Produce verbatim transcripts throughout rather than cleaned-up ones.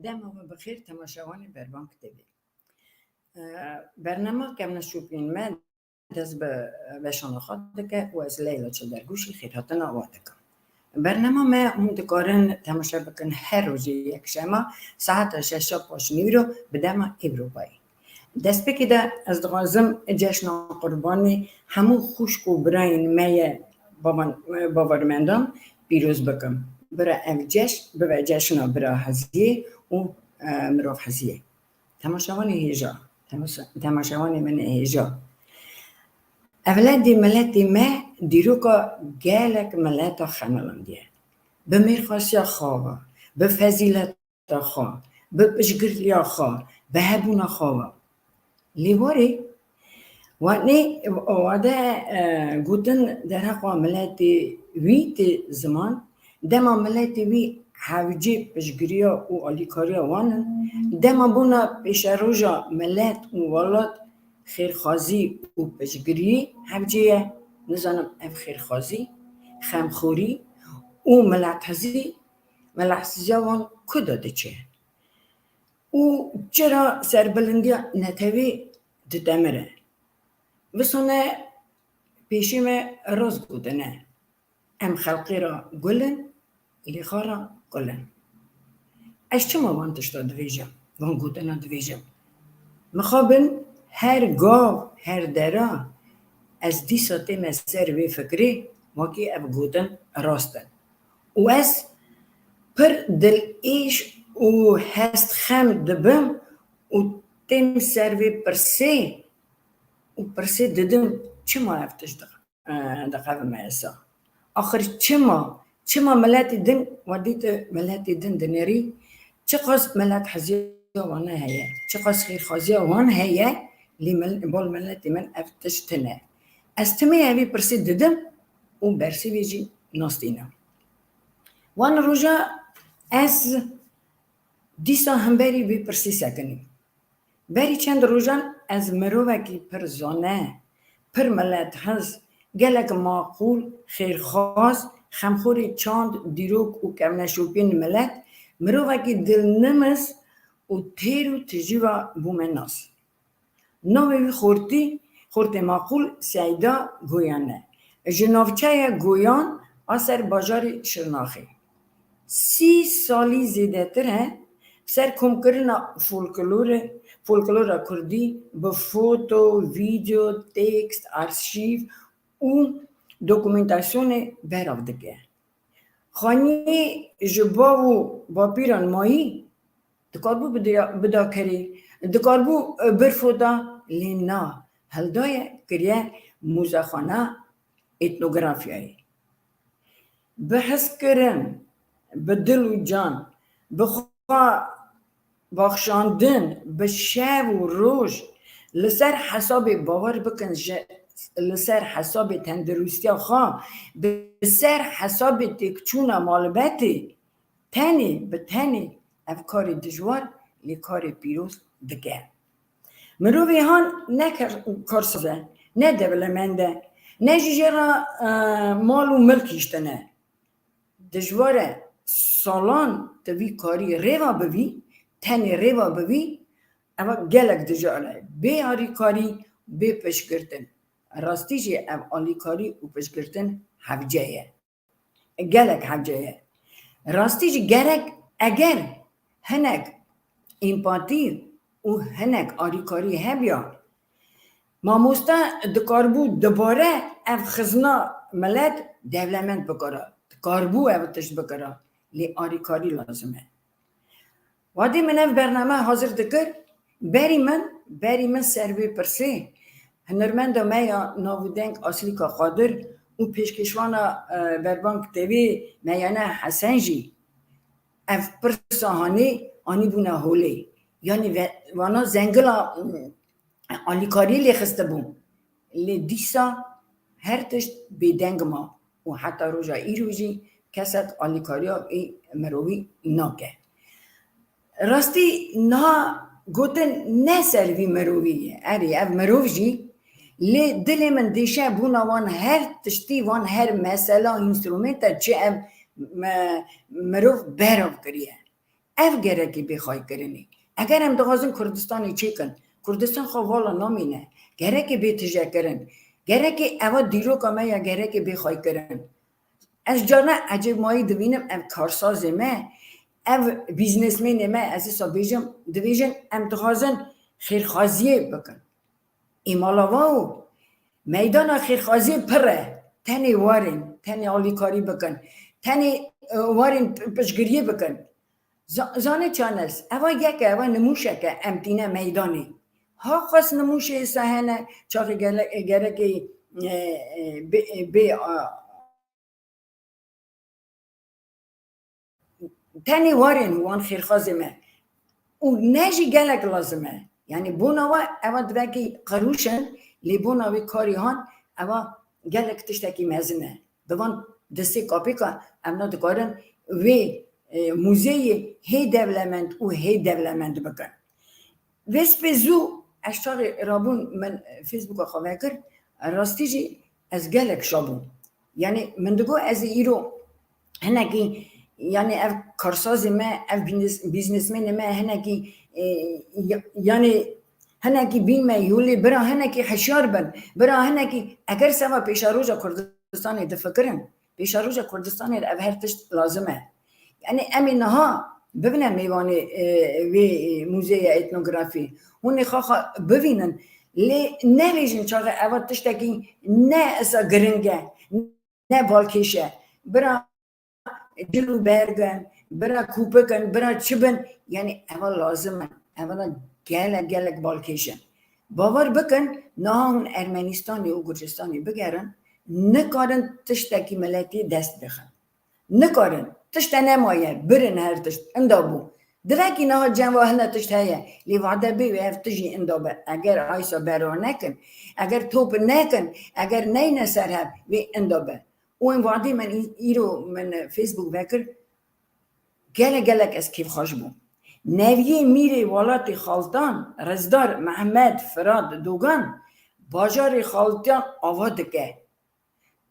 Dema we bi xêr temaşevanê Berbang T V. Bernama Kevneşopîn me dest bi veşana xwe dike û ez Leyla Çildergûşî xêrhatina we dikim. Bernama me hûn dikarin temaşe bikin her rojê yekşema saeta şeşa paşnîro bi dema Ewropayê. Destpêkê de ez dixwazim cejna Qurbanê hemû xwişk û birayên me ye bavan-, bawermendan pîroz bikim. Bira ev cejn bibe cejna bira heziyê û, e, mirov heziyê. Temaşevanê hêja, temaşe-, temaşevanê min ê hêja. Evledê miletê me dîroka gelek mileta xemilandiye. Bi mêrxasiya xwe ve, bi fezîleta xwe, bi piştgiriya xwe, bi hebûna xwe ve. Lê warê, wanê, wade, e, gotin derheqa miletê wî tê ziman, dema miletê wî hewcê piştgiriya û alîkariya wan in, dema bona pêşeroja milet û welat xêrxwazî û piştgiriyê hewcê ye, nizanim ev xêrxwazî, xemxorî û miletxwazî, miletxweziya wan ku de diçe? Û çira serbilindiya netewê didemire? Visone pêşî me rast gotine. Em xelqê re gul in, lê xwe re kul in. Ez çima van tişta divêjim, van gotina divêjim? Mixabin her gav, her dera ez dîsa tême ser vê fikrê, wekî ev gotin rast in. Û ez pir dilêş û hestxem dibim û têm ser vê pirsê û pirsê didim, çima ev tişt diqe-, e, diqevime esa? Axir çima, çima miletê din, we dît miletê din dinêrî, çiqas miletxweziya wan heye, çiqas xêrxwaziya wan heye, lê mil-, bol miletê min ev tişt tune. Ez timê evî pirsê didim û bersivê jî nastînim. Wan roja ez dîsa hemberî vê pirsê sekinîm. Berî çend rojan ez mirovekî pir zane, pir milethez, gelek maqûl, xêrxwaz, xemxorê çand, dîrok û kevneşopîn milet, mirovekî dilnimiz û têr û tijî ve bûme nas. Navê wî xortî, xortê maqûl Seyda Goyan e. Ji navçeya Goyan a ser bajarê Şirnaxê. Sî salî zêdetir e ser komkirina folklorê, folklora kurdî bi foto, vîdeo, tekst, arşîv û dokumentasyonê berav dike. Xaniyê ji bav û bapîran mayî dikarbû bidira-, bida kerê, dikarbû, e, birfo da, lê na, hildaye kiriye muzexana etnografyayê. Bi hezkirin, bi dil û can, bi xwe baxşandin, bi şev û roj, li ser hesabê, bawer bikin, ji, li ser hesabê tenduristiya xwe, bi ser hesabê têkçûna malbetê, tenê bi tenê ev karê dijwar lê karê pîroz dike. Mirovê han ne kar-, karsaz e, ne dewlemend e, ne jî jê re, e, mal û milk hiştine. Dijwar e salan tu vî karî rêva bivî, tenê rêva bivî, eva gelek dijwar e. Bê alîkarî, bê piştgirtin. Rastî jî ev alîkarî û piştgirtin hewce ye. Gelek hewce ye. Rastî jî gerek eger hinek empatî û hinek alîkarî hebiya, mamoste dikaribû dubare ev xizna milet dewlemend bikara. Dikaribû ev tişt bikara. Lê alîkarî lazim e. Wadî min ev bername hazir dikir, berî min, berî min ser vê pirsê hunermenda me ya navûdeng Aslîka Qadir û pêşkêşvana, e, Berbang T V Meyane Hesen jî ev pirsa hanê anîbûne holê. Yanî ve-, vana zengila, mm, alîkarî lê xistibû. Lê dîsa her tişt bêdeng ma û heta roja îro jî kesek alîkariya vî mirovî nake. Rastî niha gotin ne ser vî mirovî ye. Erê, ev mirov jî lê dilê min dêşe bûna wan her tiştî, wan her mesela, înstrumenta çi ev me-, mirov berav kiriye. Ev gerekê bê xwaykirinê. Eger em dixwazin Kurdistanê çêkin, Kurdistan xwe vala namîne. Gerekê bê tijekirin. Gerekê eva dîroka me ya gerekê bê xwaykirin. Ez carna ecêbmayî dibînim ev karsazê me, ev bîznesmenê me, ez êsa bêjim, dibêjin em dixwazin xêrxwaziyê bikin. Ê mala wa û meydana xêrxwaziyê pir e. Tenê warên, tenê alîkarî bikin. Tenê, e, warên p-, piştgiriyê bikin. Za-, zanê çanes, eva yek e, eva nimûşek e, em tîne meydanê. Ha qas nimûşê êsa hene, çaxê gele-, gerekê, e, e, bê, e, bê, a, tenê warên wan xêrxwazê me. Û ne jî gelek lazim e. Yanî bona we, eva divekî qerûş in, lê bona wê karî han, eva gelek tiştekî mezin e. Bi van destê kapêka em ne dikarin wê, e, muzeyê hê dewlemend û hê dewlemend bikin. Vê spê zû ez çaxê rabûn min Facebooka xwe vekir, rastî jî ez gelek şa bûm. Yanî min digot ez ê îro hinekî, yanî ev karsazê me, ev bîznes-, bîznesmenê me hinekî, e, ya-, yanî hinekî bîn me yolê bira hinekî hişyar bin. Bira hinekî eger seva pêşeroja Kurdistanê difikirin, pêşeroja Kurdistanê de ev her tişt lazim e. Yanî em ê niha bibine mêvanê, e, vê, e, muzeya etnografî. Hûn ê xaxa bivînin. Lê nebêjin çaxê eva tiştekî ne esa giring e, ne balkêş e. Bira cil û berg in, bira kûpik in, bira çi bin, yanî eva lazim in. Eva gelek, gelek balkêş in. Bawer bikin, niha hûn Ermenistanê û Gurcistanê bigerin, nikarin tiştekî miletî dest bixin. Nikarin. Tişte nemaye, birin her tişt. Inda bû. Divekî niha cem ve hine tişt heye. Lê vade bê wê ev tijî inda be. Eger aysa bera nekin, eger top nekin, eger neyne ser hev, wê inda be. Û em vadê min î-, îro min Facebook vekir, gelek gelek ez kêfxweş bûm. Neviyê mîrê welatê Xaltan, Rizdar Mehmet Firat Dogan, bajarê Xaltan ava dike.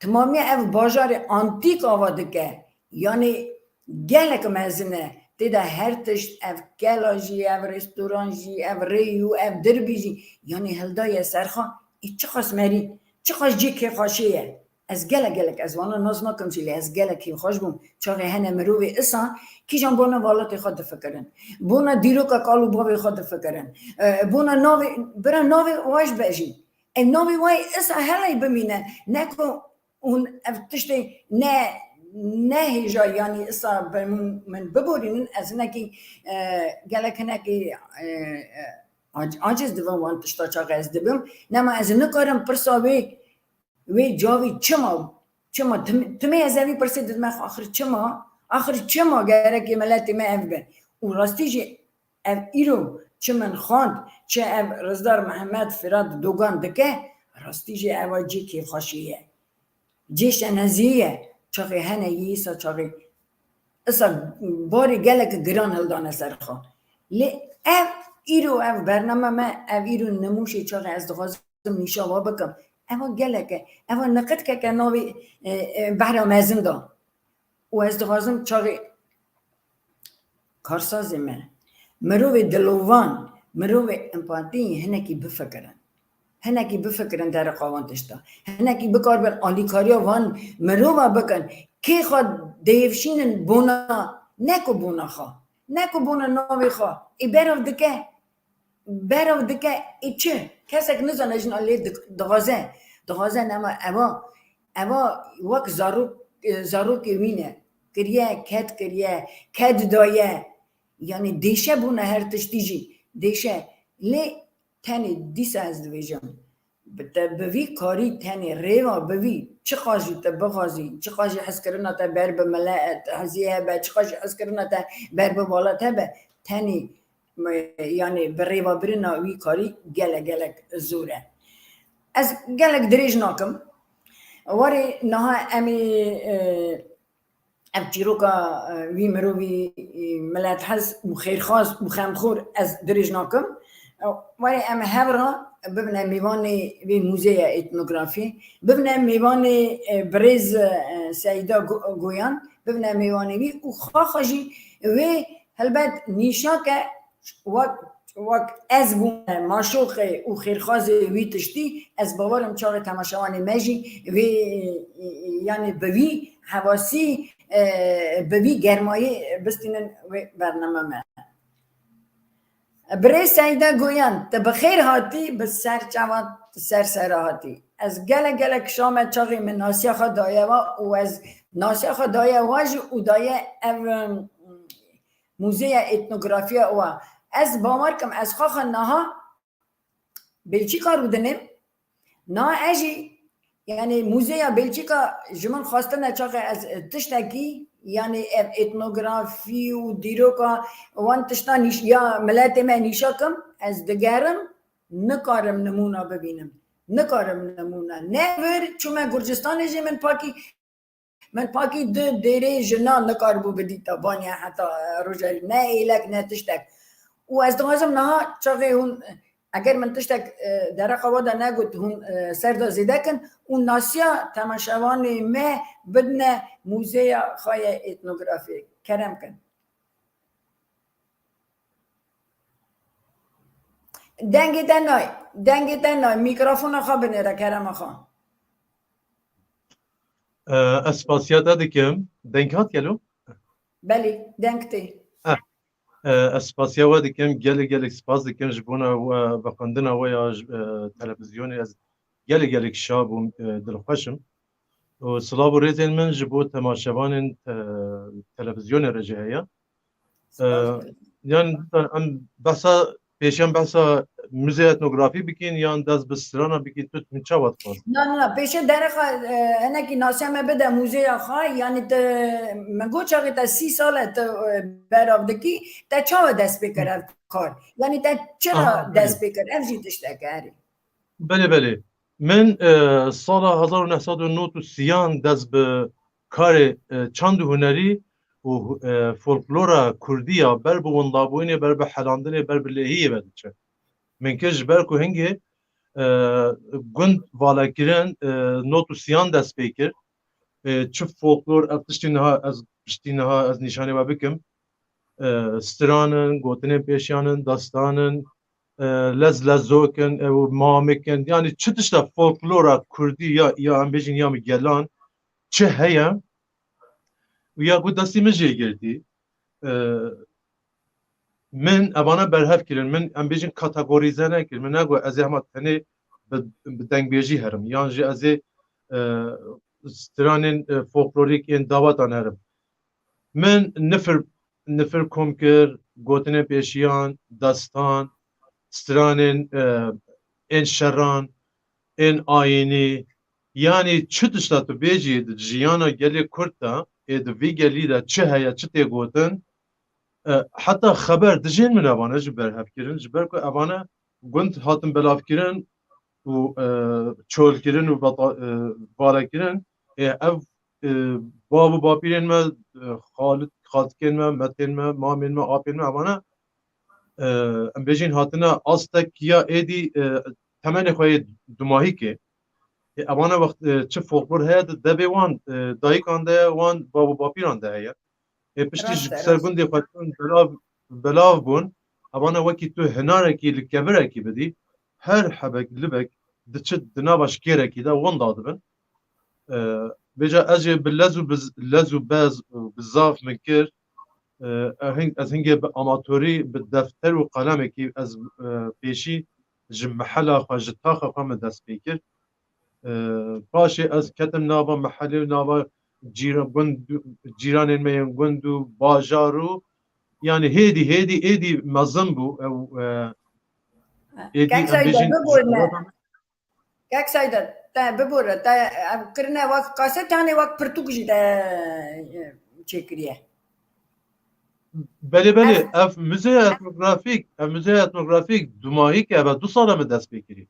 Timamiya ev bajarê antîk ava dike. Yanî gelek mezin e. Tê de her tişt, ev kela jî, ev restoran jî, ev rêyû, ev dirbî jî. Yanî hildaye serxa, ê çiqas merî, çiqas cê kêfxweşê ye. Ez gelek gelek ez wana nas nakim jî lê ez gelek kêfxweş bûm. Çaxê hene mirovê isan kîjan bona welatê xwe difikirin. Bona dîroka kal û bavê xwe difikirin. E, bona navê, bira navê waj be jî. Ev navê wayê isa helay bimîne. Ne ku hûn ev tiştê ne, ne hêja, yanî isa bi min, min biborînin, ez hinekî, e, gelek hinekî, e, e, ac-, aciz dibim wan tişta çaxê ez dibim. Nema ez nikarim pirsa wê, wê cavî çima, çima tim-, timê ez evî pirsê didime xwe, axir çima, axir çima gerekê miletê me ev be? Û rastî jî ev îro çi min xwend, çi ev Rizdar Mihemed Firat Dogan dike, rastî jî eva cê kêfxweşî ye. Cê şenezî ye. Çaxê hene yî îsa çaxê. Îsa barê gelek giran hildane ser xwe. Lê ev îro ev bername me, ev îro nimûşê çaxê ez dixwazim nîşa we bikim. Eva gelek e. Eva niqitkeke navê, e, e, behra mezin da. Û ez dixwazim çaxê karsazê me, mirovê dilovan, mirovê empatî hinekî bifikirin. Hinekî bifikirin deriqa wan tişta. Hinekî bikaribin alîkariya van mirova bikin. Kê xwe dihêvşînin bona, ne ku bona xwe. Ne ku bona navê xwe. Ê berev dike. Berev dike, ê çi? Kesek nizane jina lê dik-, dixwaze. Dixwaze nema eva, eva wek zarok, e, zarokê wî ne. Kiriye, ked kiriye, ked daye. Yanî dêşe bûne her tiştî jî. Dêşe. Lê tenê dîsa ez dibêjim. Bi te, bi vî karî tenê rêva bi vî, çiqas jî te bixwazî, çiqas jî hezkirina te ber bi milet heziyê hebe, çiqas jî hezkirina te ber bi welat hebe, tenê, m-, yanî bi rêvebirina wî karî gelek, gelek zor e. Ez gelek dirêj nakim. Warê niha em ê, e, ev çîroka, e, wî mirovî, e, milethez û xêrxwaz û xemxor ez dirêj nakim. E, warê em hev re bibine mêvanê vê muzeya etnografî, bibine mêvanê, e, birêz, e, Seyda Go-, Goyan, bibine mêvanê wî û xaxa jî wê Helbet nîşa ke wek, wek ez bûme maşoqê û xêrxwazê wî tiştî, ez bawer im çaxê temaşevanê me jî vê, yanî bi vî hevasî, e, bi vî germayî bistînin wê bername me. Birê Seyda Goyan, tu bi xêr hatî, bi ser çavan tu ser sera hatî. Ez gelek gelek şa me çaxê min nasiya xwe daye wa û ez nasiya xwe daye wa jî û daye ev, em, Muzeya Etnografiya wa. Ez bawer kim ez xwe xwe niha Belçîka rûdinim. Na ez jî, yanî Muzeya Belçîka ji min xwestine çaxê ez, e, tiştekî, yanî ev etnografî û dîroka wan tiştan nîş-, ya miletê me nîşa kim, ez digerim, nikarim nimûna bibînim. Nikarim nimûna. Ne vir, çûme Gurcistanê jî min pakî Min pakî du dêrê jina nikaribû bidîta vaniya heta, e, roja ne êlek ne tiştek. Û ez dixwazim niha çaxê hûn, eger min tiştek, e, dereqa we de negot, hûn, e, ser de zêde kin û nasiya temaşevanê me bidine Muzeya xwe ye Etnografî. Kerem kin. Dengê te nayê. Dengê te nayê. Mîkrofona xwe binêre kerema xwe. E, ez spasiya te dikim. Deng hat gelo? Belê, deng tê. E, e, ez spasiya we dikim. Gelek gelek spas dikim ji bona we, vexwendina we ya ji, e, televîzyonê. Ez gelek gelek şa bûm, e, dilxweş im. Û silav û rêzên min ji bo temaşevanên, e, televîzyonê re jî heye. E, Spas dikim. Yan em behsa pêşiyan behsa Muzeya Etnografî bikin yan dest bi strana bikin, tu min çawa dixwaz? Na, na, na, pêşe derexa, e, hinekî nasiya me bide muzeya xwe, yanî te, min got çaxê te sî sal e te, e, berav dikî, te çawa dest pê kir ev kar? Yanî te çira Aha, belê. Dest pê kir? Ev jî tiştek e, erê. Belê, belê. Min, e, sala hezar û neh sed û nod û sêyan dest bi karê, e, çand û hunerî û, e, folklora kurdî ya ber bi windabûyînê, ber bi helandinê, ber bi lêhiyê ve diçe. Min kir ji ber ku hingê, e, gund vala kirin, e, nod û sêyan dest pê kir. E, çi folklor, ev tiştî niha ez, piştî niha ez nîşanê we bikim. E, stran in, gotinên pêşiyan in, destan in, e, lez lezok in, ew mamik in. Yanî çi tişta folklora kurdî ya, ya em bêjin ya min gelan, çi heye û ya ku destî min jê girtî. E, min evana berhev kirin, min em bêjin kategorîze nekir. Min negot ez ê hema tenê bi, bi dengbêjî herim. Yan jî ez ê, e, stranên, e, folklorîk ên dawatan herim. Min nifir, nifir kom kir, gotinên pêşiyan, destan, stranên, e, ên şeran, ên ayînî, yanî çi tişta tu bêjî di jiyana gelê Kurd de, ê di vî gelî de çi heye, çi tê gotin, e, heta xeber dijên min evane ji berhev kirin, ji ber ku evane gund hatin belavkirin û, e, çolkirin û beta-, e, valekirin. Ê, ev, e, bav û bapîrên me, e, xalit-, xaltikên me, metên me, mamên me, apên me, evane, e, em bêjin hatine astek ya êdî, e, temenê xwe yê dumahîkê. Ê, evane wext, e, çi folklor heye di devê wan, e, dayikan de ye, wan bav û bapîran de heye. Ê, piştî ji Rast e, ser rast. Gundê xwe çûn belav, belav bûn, evana wekî tu hinarekî li kevirekî bidî, her hebek livek diçit di nava şikêrekî de winda dibin. E, bêja ez jê bi lez û bi z-, lez û bez û bi zaf min kir. E, ez hing-, ez hingê bi amatorî, bi defter û qalemekî ez, e, pêşî ji mehela xwe, ji taxa xwe min dest pê kir. E, paşê ez ketim nava mehelê û nava cîra-, gund, cîranên me yên gund û bajar û, yanî hêdî, hêdî, êdî mezin bû. Ew, e, êdî Kek em Seyda, bêjin bibûrne. Kek Seyda, te bibûre, te ev kirine wek kaset, yanî wek pirtûk jî te, e, çêkiriye. Belê, belê. Ev, ev muzeya etnografîk, ev muzeya etnografîk dumahîk e, ev du sal e min dest pê kirî.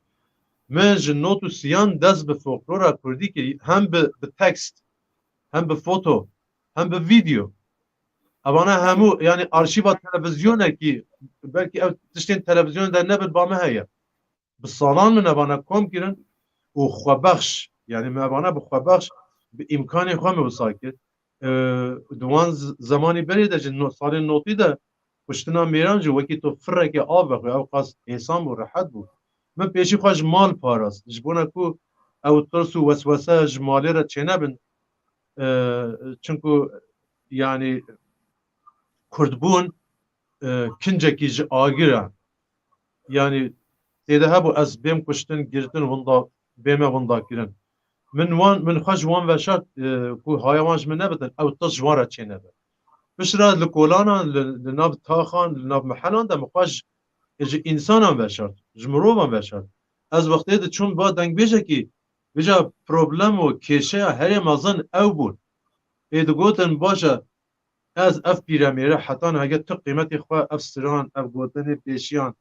Min ji nod û sêyan dest bi folklora kurdî kirî, hem bi, bi tekst, hem bi foto, hem bi vîdeo. Evana hemû, yanî arşîva televîzyonekî, belkî ev tiştên televîzyonê de nebin, ba me heye. Bi salan min evana kom kirin û xwebexş, yanî min evana bi xwebexş, bi îmkanê xwe min wisa kir. E, di wan z-, zemanî berê de jî no-, salên notî de kuştina mêran jî wekî tu firekê av vexwe, ew qas êsan bû, rehet bû. Min pêşî xwe ji mal parast. Ji bona ku ew tirs û weswese ji malê re çênebin. E, çinku, yanî, kurdbûn, e, kincekî ji agir e. Yanî, têde hebû ez bêm kuştin, girtin, winda, bême windakirin. Min wan, min xwe ji wan veşart, e, ku haya wan ji min nebitin, ew tirs ji wan re çênebe. Piştre li kolanan, li, li nav taxan, li nav mehelan de min xwe ji, ji însanan veşart, ji mirovan veşart. Ez wextê diçûm ba dengbêjekî, vêca problem û kêşeya herê mezin ew bûn. Ê digotin, baş e, ez ev pîremêre heta niha hege tu qîmetê xwe, ev siran, ev gotinê pêşiyan,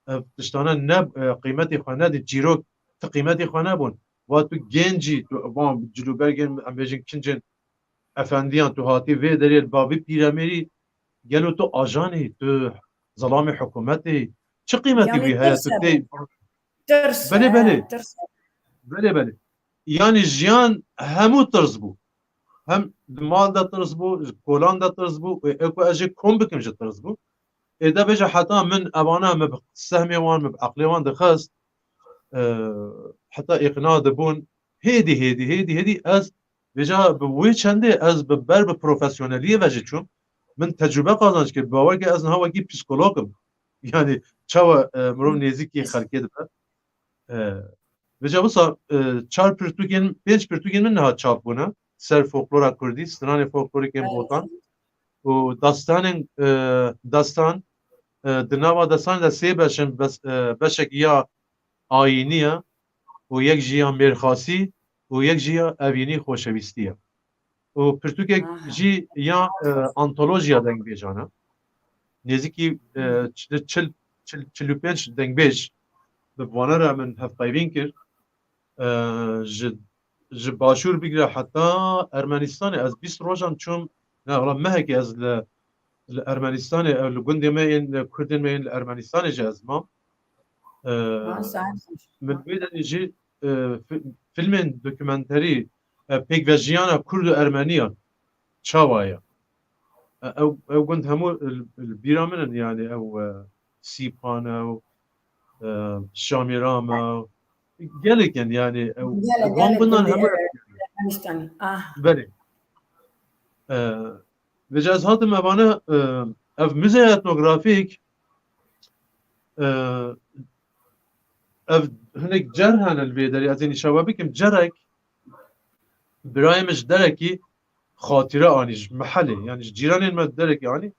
ev tiştane ne, e, qîmetê xwe nedî, çîrok tu qîmetê xwe nebûn. Va tu gencî, tu van cilûbergên, em bêjin kincên efendiyan, tu hatî vê derê li ba vî pîremêrî, gelo tu ajanî, tu zelamê hikûmetê, çi qîmetî Yanî wî heye, tirs tu hebû. tê Tirs, Belê, he, belê. tirs. Belê, belê. Yanî jiyan hemû tirs bû. Hem di mal de tirs bû, ji kolan de tirs bû, ê, ê ku ez jê kom bikim jî tirs bû. Ê de bêje heta min evana min bi sehmê wan, min bi eqlê wan dixist, e, heta îqna dibûn. Hêdî, hêdî, hêdî, hêdî ez vêca bi wê çendê ez bi ber bi profesyoneliyê ve jî çûm. Min tecrube qazanc kir. Bawer ke ez niha wekî psîkolog im. Yanî çawa, e, mirov nêzîkî xelkê dibe. E, vêca wisa, e, çar pirtûkên, pênc pirtûkên min niha çap bûne. Ser folklora kurdî, stranê folklorîk ên Botan. Û destanên, e, destan, e, di nava destanê de sê beş in, bes-, e, beşek ya ayînî ye û yek jî ya mêrxasî û yek jî ya evînî xoşewîstî ye. Û pirtûkek Aha. jî ya, e, antolojiya dengbêjan e. Nêzîkî, e, Hmm. çil, çil, çil, çil û pênc dengbêj bi vana re min hevpeyvîn kir. E, ji, ji Başûr bigire heta Ermenistanê ez bîst rojan çûm, ne, wala mehekê ez li, li Ermenistanê, ew li gundê me yên, li Kurdên me yên li Ermenistanê jî ez mam. E, Ha, sağ ol. Min wê derê jî, e, fi-, filmên dokumenterî, e, pêkvejiyana Kurd û Ermeniyan çawa ye? E, ew, ew gund hemû li, li bîra min in, yanî ew, e, Sîpan e, e, Şamîram e, gelek in, yanî ew, Gelek, wan gelek gundan gundê hemû Ermenistanê. Ah. Belê. E, vêca ez hatim evane, e, ev muzeya etnografîk, e, ev hinek cer hene li vê derê, ez ê nîşa we bikim. Cerek birayê min ji derekî xatîre anî, ji mehelê, yanî ji cîranên me derekî anî.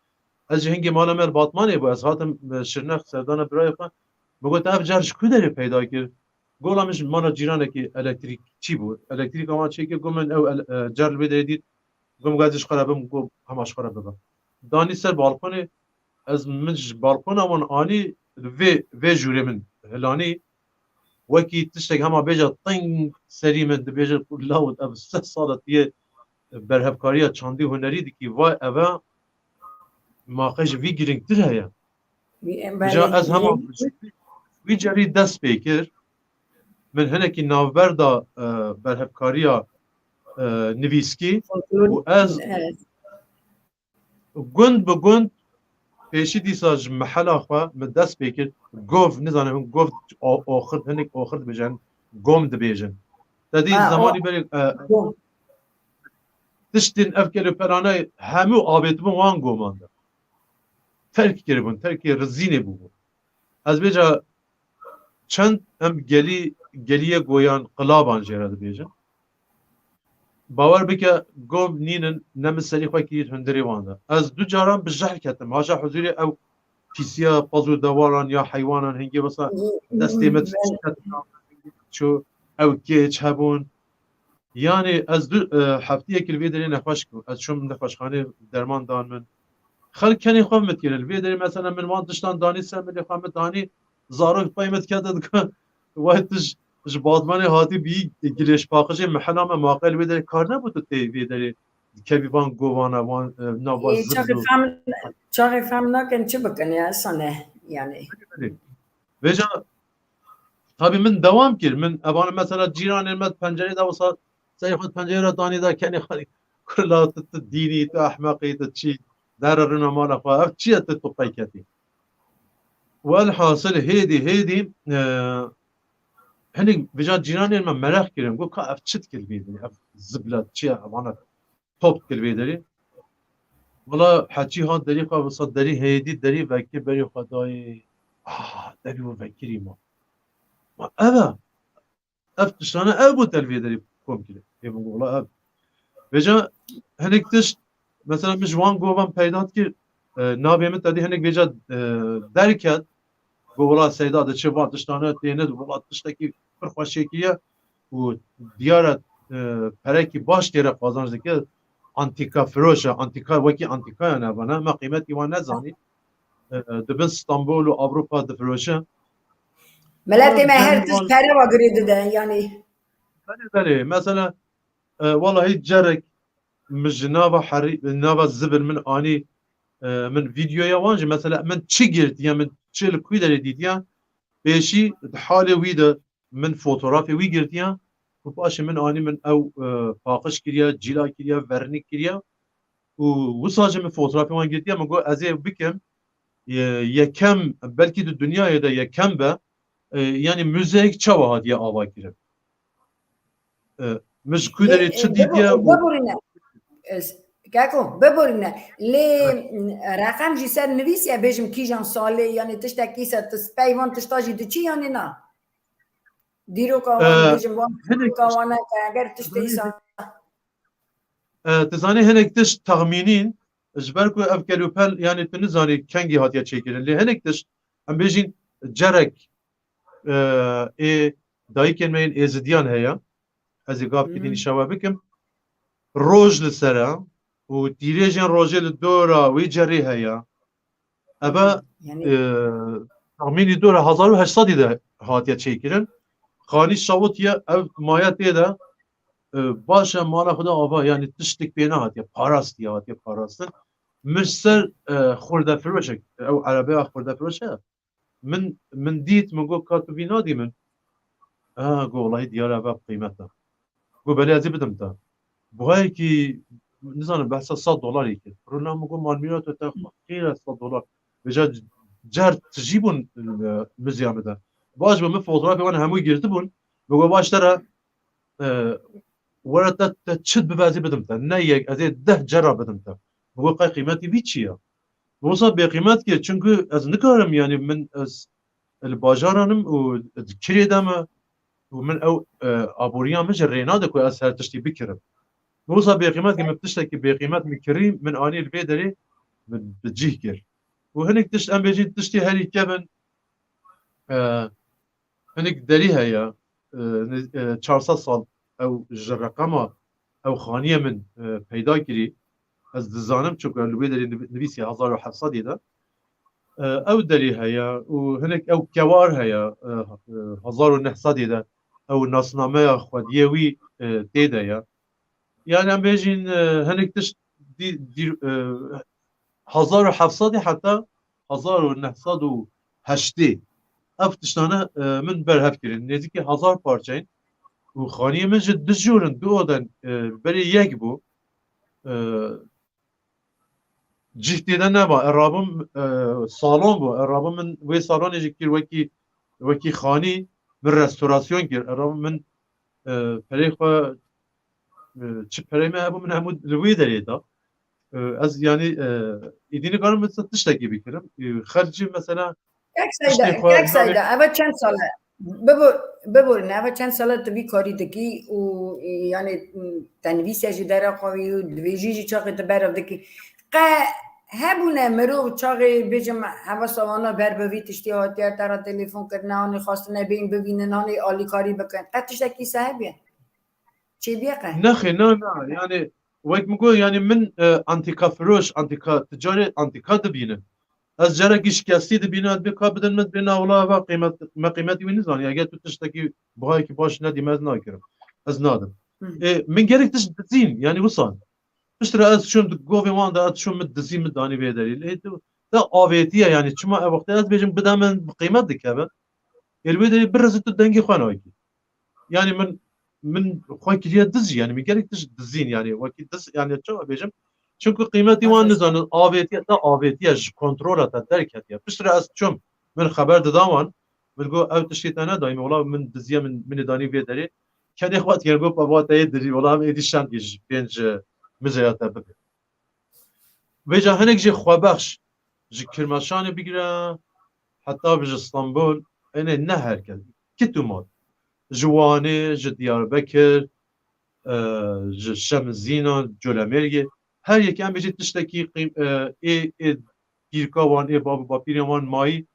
Ez jî hingê mala me li Batmanê bû, ez hatim, e, Şirnex serdana birayê xwe. Min got, "Ev cer ji ku derê peyda kir?" Gola min ji mala cîranekî elektrîkçî bû. Elektrîka wan çêkir, got min, "Ew ele-, e, cer li vê derê dît." Got min, "Ez ji xwe re bim." Got, "Hema ji xwe re bibe." Danî ser balkonê, ez min ji balkona wan anî, vê, vê jûrê min hilanî. Wekî tiştek hema bêje ting serî min dibêje ku lawit ev sed sal e tu yê berhevkariya çandî hunerî dikî, vay eve maqej vî girîngtir heye. Vî em Îja belê ez hema vî wî cerî dest pê kir. Min hinekî navber da, e, berhevkariya, e, nivîskî Kontrol. û ez Evet. gund bi gund pêşî dîsa ji mehela xwe min dest pê kir. Gov, nizanim hûn gov o-, oxirt, hinek oxirt dibêjin, gom dibêjin. Te dî Ha, o zemanî berê, e, gom. Tiştên ev kelûpelane hemû avêtibûn wan goman de. Terk kiribûn, terkê rizînê bûbûn. Ez bêja çend em gelî, geliyê goyan, qilaban jê re dibêjin. Bawer bike, gom nînin, ne min serî xwe kirît hundirê wan de. Ez du caran bi jehr ketim. Haşa huzûrê ew pîsiya pez û dewaran ya heywanan hingê wisa destê me çû, ew kêç hebûn. Yanî ez du, e, heftiyekî li vê derê nexweş bûm. Ez çûm nexweşxanê, derman dan min. Xelk kenê xwe min dikirin. Li vê derê mesela min wan tiştan danî ser min, lê xwe min danî zarok pey min dikete dike. Wayê tu ji, ji Batmanê hatî bî, gilêşpaqijê mehela me maqel vê derê kar nebû tu tê vê derê dikevî van govana, wan, e, nava Ê, zird çaxê û fem, çaxê fem nakin çi bikin ya, sane, yani. Vêca, tabî min dewam kir. Min evana mesela cîranên me pencerê de wisa serê xwe pencerê re danî da kenê xwe, "Kurla tu, tu dînî, tu ehmeqî, tu çî." Dere rûna mala xwe. Ev çi ye tu, tu qey ketî? Welhasil hêdî, hêdî, e, hinek vêca cîranên me meraq kirin. Got, ka ev çi dikir vê derî? Ev zibla çi ye? Ev ana top dikir vê derî. Wela heçî hat derî xwe, wisa derî hêdî, derî vekir berî xwe dayê. Ah, derî û vekirî ma. Ma ev e. Ev tiştane ev bû te li vê derî kom kiriye. Ê min got, wela ev. Vêca hinek tişt, mesela min ji wan govan peyda dikir, e, navê min tedî hinek vêca, e, derket. Got, wela Seyda diçe van tiştane têne, wela tiştekî pir xweşêkî ye û diyar e, e, perekî baş têre qazanç dike. Antîka firoş e, antîka wekî antîkaya ne bana. Me qîmetî wan nezanî. E, e, dibin Stenbol û Ewropa difiroşe. Miletê me her tişt pere ve girê dide, yanî. Belê, belê. Mesela, e, wallahî cerek min ji nava herî, nava zibil min anî, e, min vîdeoya wan jî, mesela, min çi girtiye, min çi li ku derê dîtiye, pêşî di halê wî de min fotografê wî girtiye û paşê min anî min ew, e, paqij kiriye, cîla kiriye, vernîk kiriye û wisa jî min fotografê wan girtiye, min got, ez ê bikim, e, yekem, belkî di dinyayê de yekem be, e, yanî muzeyek çawa hatiye ava kirin. E, min ji ku derê çi dîtiye û biborîne. E, Keko, biborîne. Lê, e, reqem jî ser nivîsiye, bêjim kîjan salê, yanî tiştekî ser tu spey van tişta jî diçî yanî na? Dîroka wan, e, bêjim wan hinek dîroka wan e, eger tiştê îsa. E, tu zanî hinek tişt texmînîn, ji ber ku ev kelûpel, yanî tu nizanî kengî hatiye çêkirin. Lê hinek tişt, em bêjin cerek, e, ê dayikên me yên êzidiyan heye. Ez ê gavkî din îşewa bikim. Roj li ser e û tîrêjên rojê li dora wî cerê heye. Eve, yanî, e, texmînî dora hezar û heşt sedî de hatiye çêkirin. Xanî şewitiye, ev maye tê de, e, baş e, mala xwe de ava, yanî tiştek pê nehatiye parastiye, hatiye parastin. Min ser, e, xurdefiroşek, ew erebeya xurdefiroş e, min, min dît, min got, ka tu vî nadî min? Ha, got, wellahî diyar e, ev qîmet e. Got, belê ez ê bidim te. Buhayekî, nizanim, behsa sed dolarê kir. Rûna min got, malmîra te, te xêr e sed dolar. Vêca cer tijî bûn, e, miziya min de. Baş bû, min fotografê wan hemû girtibûn. Min got, baş te re, e, were te, te çi dibe ez ê bidim te. Ne yek, ez ê deh cara bidim te. Min got, qey qîmetî vî çi ye? Min wisa bêqîmet kir, çunku ez nikarim, yanî min ez li bajaran im û di kirê de me û min ew, e, aboriya min ji rê nade ku ez her tiştî bikirim. Min wisa bêqîmet kir, min tiştekî bêqîmet min kirî, min anî li vê derê min bi cih kir. Û hinek tişt, em bêjin tiştê herî kevin, e, hinek derî heye, e, ne-, e, çar sed sal ew ji reqema ew xaniyê min, e, peyda kirî. Ez dizanim, çunku li wê derê niv-, nivîsiye hezar û heft sedî de. E, ew derî heye û hinek ew kewar heye, e, e, hezar û neh sedî de ew nasnameya xwediyê wî, e, tê de ye. Yani em bêjin, e, hinek tişt dî-, dî-, e, hezar û heft sedî heta hezar û neh sed û heştê ev tiştane, e, min berhev kirin. Nêzîkî hezar parçeyên û xaniyê min ji du jor in, du oden, e, berê yek bû. E, cih tê de nema. E, rabim, e, salon bû. E, rabim min wê salonê jî kir wekî, wekî xanî, min restorasyon kir. E, rabim min, e, perê xwe, e, çi perê me hebû, min hemû li wê derê da. E, ez, yanî, e, îdî nikarim min tiştekî bikirim. E, xercî mesela Kek tiştê Seyda, xwe Kek navê Seyda, eve çend sal e? Bibor-, biborîne, eve çend sal e tu vî karî dikî û, e, yanî, m, te nivîsiye jî dera xwe wî û divêjî jî çaxê tu berev dikî. Qe hebûne mirov çaxê bêjim hevesa wana ber bi vî tiştî hatiye te re telefon kirine, anî xwestine bên bivînin, anî alîkarî bikin. Qe tiştekî se hebiye? Çêbiye qe? Nexê, na, na. Yani wek min got, yani min, e, antîka firoş, antîka, tu carê antîka dibînim. Ez carekî şikestî dibînim, ez bê ka bidin min, bê na wila eva qîmet, me qîmetî wî nizanî. Eger tu tiştekî buhayekî baş nedî me, ez nakirim. Ez nadim. Hı. E, min gerek tişt dizîn, yani wisan. Piştre ez çûm di govê wan de, ez çûm min dizî min danî vê derî. Lê tu, te avêtiye, yani çima ev wextê ez bêjim bide min bi qîmet dikeve. Ê li wê derê birizî tu dengê xwe nakî. Yani min, min xwe kiriye diz jî, yani min gerek diz, dizîn, yani wekî diz, yani çawa bêjim, Çunku qîmetî wan nizanin, avêtiye te avêtiye, ji kontrola te derketiye. Piştre ez çûm, min xeber dida wan, min got, ew tiştê te nedayî min, wela min diziye, min, min ê danî vê derê. Kenê xwe dikin, got, baba te yê dirî, wela em êdî şendî ji pênc, e, mizeya te bibe. Vêca hinek jê xwebexş, ji Kirmeşanê bigire heta ji Stenbol, enê ne her kes, kit û mat. Ji Wanê, ji Diyarbekir, e, ji Şemzînan, Colemêrgê, her yekê em bêjî tiştekî qîm-, e, ê, ê dîrka wan, ê bab û bapîrên wan mayî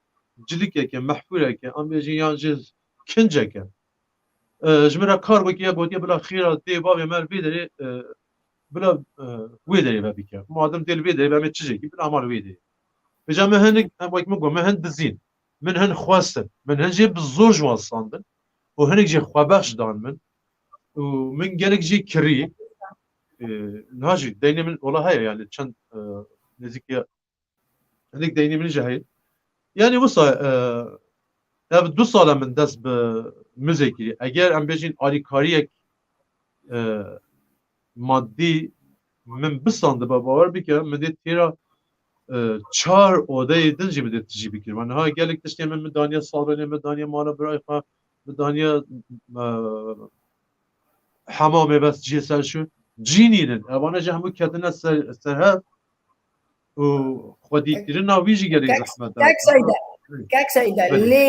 cilikeke, mehfûreke, em bêjî yan jî kinceke. E, ji min re kar wekî ya gotiye, bila xêra dê bavê me li vê derê, e, bila, e, wê derê ve bike. Madem dê li vê derê ve, em ê çi jêkî, bila hema li wê derê. Vêca me hinek, em wek min got, me hin dizîn. Min hin xwestin. Min hin jê bi zor ji wan standin. Û hinek jê xwebexş dan min. Û min gelek jê kirî. E, niha jî deynê min wela heye, yani çend, e, nêzîkî Hinek deynê min jî heye. Yani wisa, e, ev du sala min dest bi muzê kirî. Eger em bêjin alîkariyek, e, madî min bisandiba, bawer bike, min dê têra, e, çar odeyê din jî min dê tijî bikir. Niha gelek tiştê min, min daniye salonê, min daniye mala birayê xwe, min daniye, e, hemamê, bes cihê ser şûn. Cî nînin. Evane jî hemû ketine ser, ser hev û xwedîkirina wî jî gelek zehmet e. Kek Seyda, Kek Seyda, lê,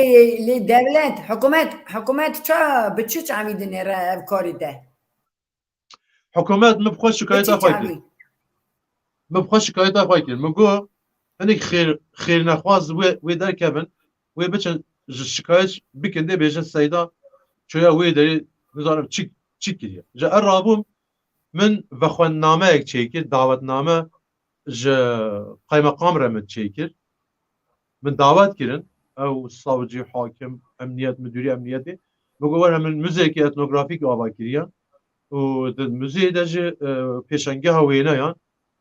lê dewlet, hikûmet, hikûmet ça, bi çi çavî dinêre ev karî te? Hikûmet min bi xwe şikayeta xwe kir. Min bi xwe şikayeta xwe kir. Min got, hinek xêr, xêrnexwaz wê, wê derkevin, wê biçin ji şikayet bikin, dê bêjin Seyda çoya wê derê, nizanim çi, çi kiriye. Ji er rabûm, min vexwendnameyek çêkir, dawetname ji qeymeqam re min çêkir. Min dawet kirin, ew savcî, hakim, emniyet, müdürî emniyetê. Min got, were min muzeyekî etnografîk ava kiriye. Û di muzeyê de jî, e, pêşengeha wêneyan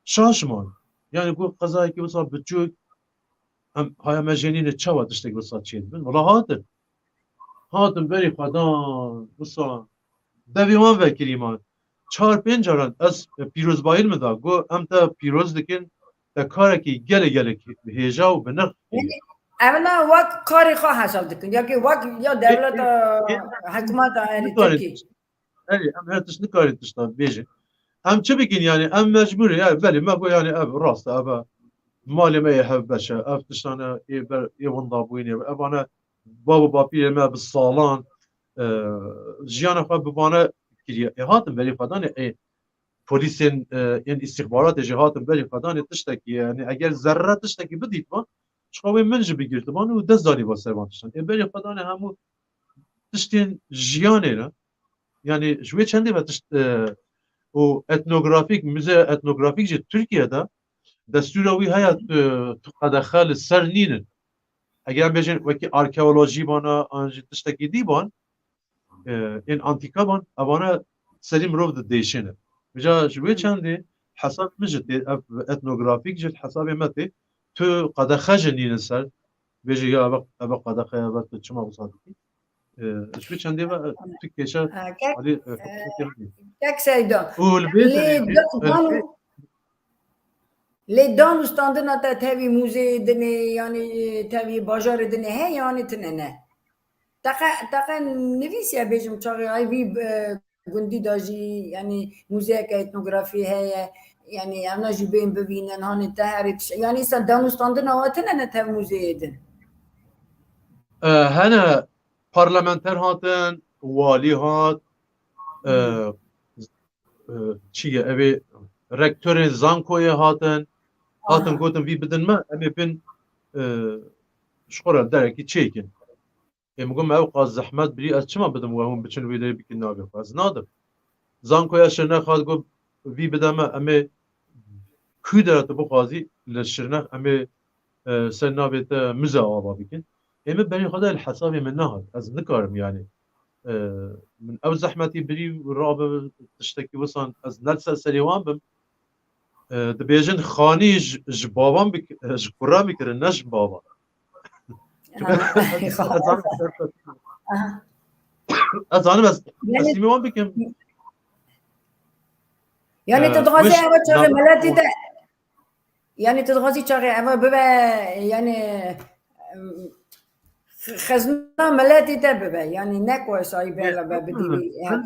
şaş man. Yani got, qezayekî wisa biçûk, em haya me jê nîne, çawa tiştek wisa çêdibin? Wala hatin. Hatin berî xwe dan, wisa devê wan vekirî man. Çar pênc caran ez pîrozbayî min da, got, em te pîroz dikin, te karekî gelek gelek hêja û bi nirx kiriye. Ev ne wek karê xwe hesab dikin, ya ki wek ya dewleta, hikûmeta, yani Tirkî. Erê, em her tişt nikarin tiştan bêjin. Em çi bikin yani? Em mecbûr in. Yani belê me got yani ev rast e, ev e malê me yê hevbeş e, ev tiştane ê ber, ê winda bûyînê, evane bab û bapîrê me bi salan, e, jiyana xwe bi vane kiriye. Ê hatin berî xwe danê, ê polîsên, e, ên îstîxbaratê jî hatin berî xwe danê tiştekî, yani eger zerre tiştekî bidîtban, çiqa wê min jî bigirtiban û dest danîba ser van tiştan. Ê berî xwe danê hemû tiştên jiyanê ne. Yani ji wê çendê ve tişt, e, û etnografîk, muzeya etnografîk jî Tirkiye de destûra wî heye, tu, tu qedexe li ser nînin. Eger em bêjin wekî arkeolojî bana, an jî tiştekî dî ban, e, ên antîka ban, evane serî mirov dideşêne. Vêca ji wê çendê hesab min jî tê, ev etnografîk jî hesabê me tê, tu qedexe jî nînin ser, bêjî ya eve, eve qedexe ye, eve tu çima wisa dikî? E, ji wê çendê ve, e, tu kêşe, e, kek, alî, e, e, kek Seyda. Û li vê lê derê jî, dan, e, lê dan û standina te tevî muzeyê dinê, yanî tevî bajarê dinê heye, yanî tine ne? Teqe, teqe nivîsiye bêjim çaxê ay vî, e, gundî de jî, yanî muzeyeke etnografî heye, yanî evna jî bên bivînin, hanê te herê tiş-, yanî sen danûstandina we tine ne tev muzeyê din? E, hene parlamenter hatin, walî hat, e, Hmm. e, çi ye, evê rektorên zankoyê hatin, hatin Aha. gotin vî bidin me, em ê bin, e, ji xwe re derekî çêkin. Ê min got, me ew qas zehmet birî, ez çima bidim we hûn biçin wê derê bikin navê xwe? Ez nadim. Zankoya Şirnex hat got, vî bide me, em ê ku dera tu bixwazî li Şirnex em ê, e, ser navê te muze ava bikin. Ê min berê xwe de li hesabê min nehat. Ez nikarim yani. E, min ew zehmetî birî rabe tiştekî wisan ez ne li ser serê wan bim. E, dibêjin xanî ji, ji bavan bik-, ji kuran bikirin, ne ji bavan. Aha. Çunke ez, ez zanim ser-, Aha. ez zanim ez Yani teslîmê wan bikim. Yani tu dixwazî eva çaxê miletî te, yani tu dixwazî çaxê eva bibe, yani, em, xizna miletî te bibe, yani ne ku esayî bela be bidî. Yani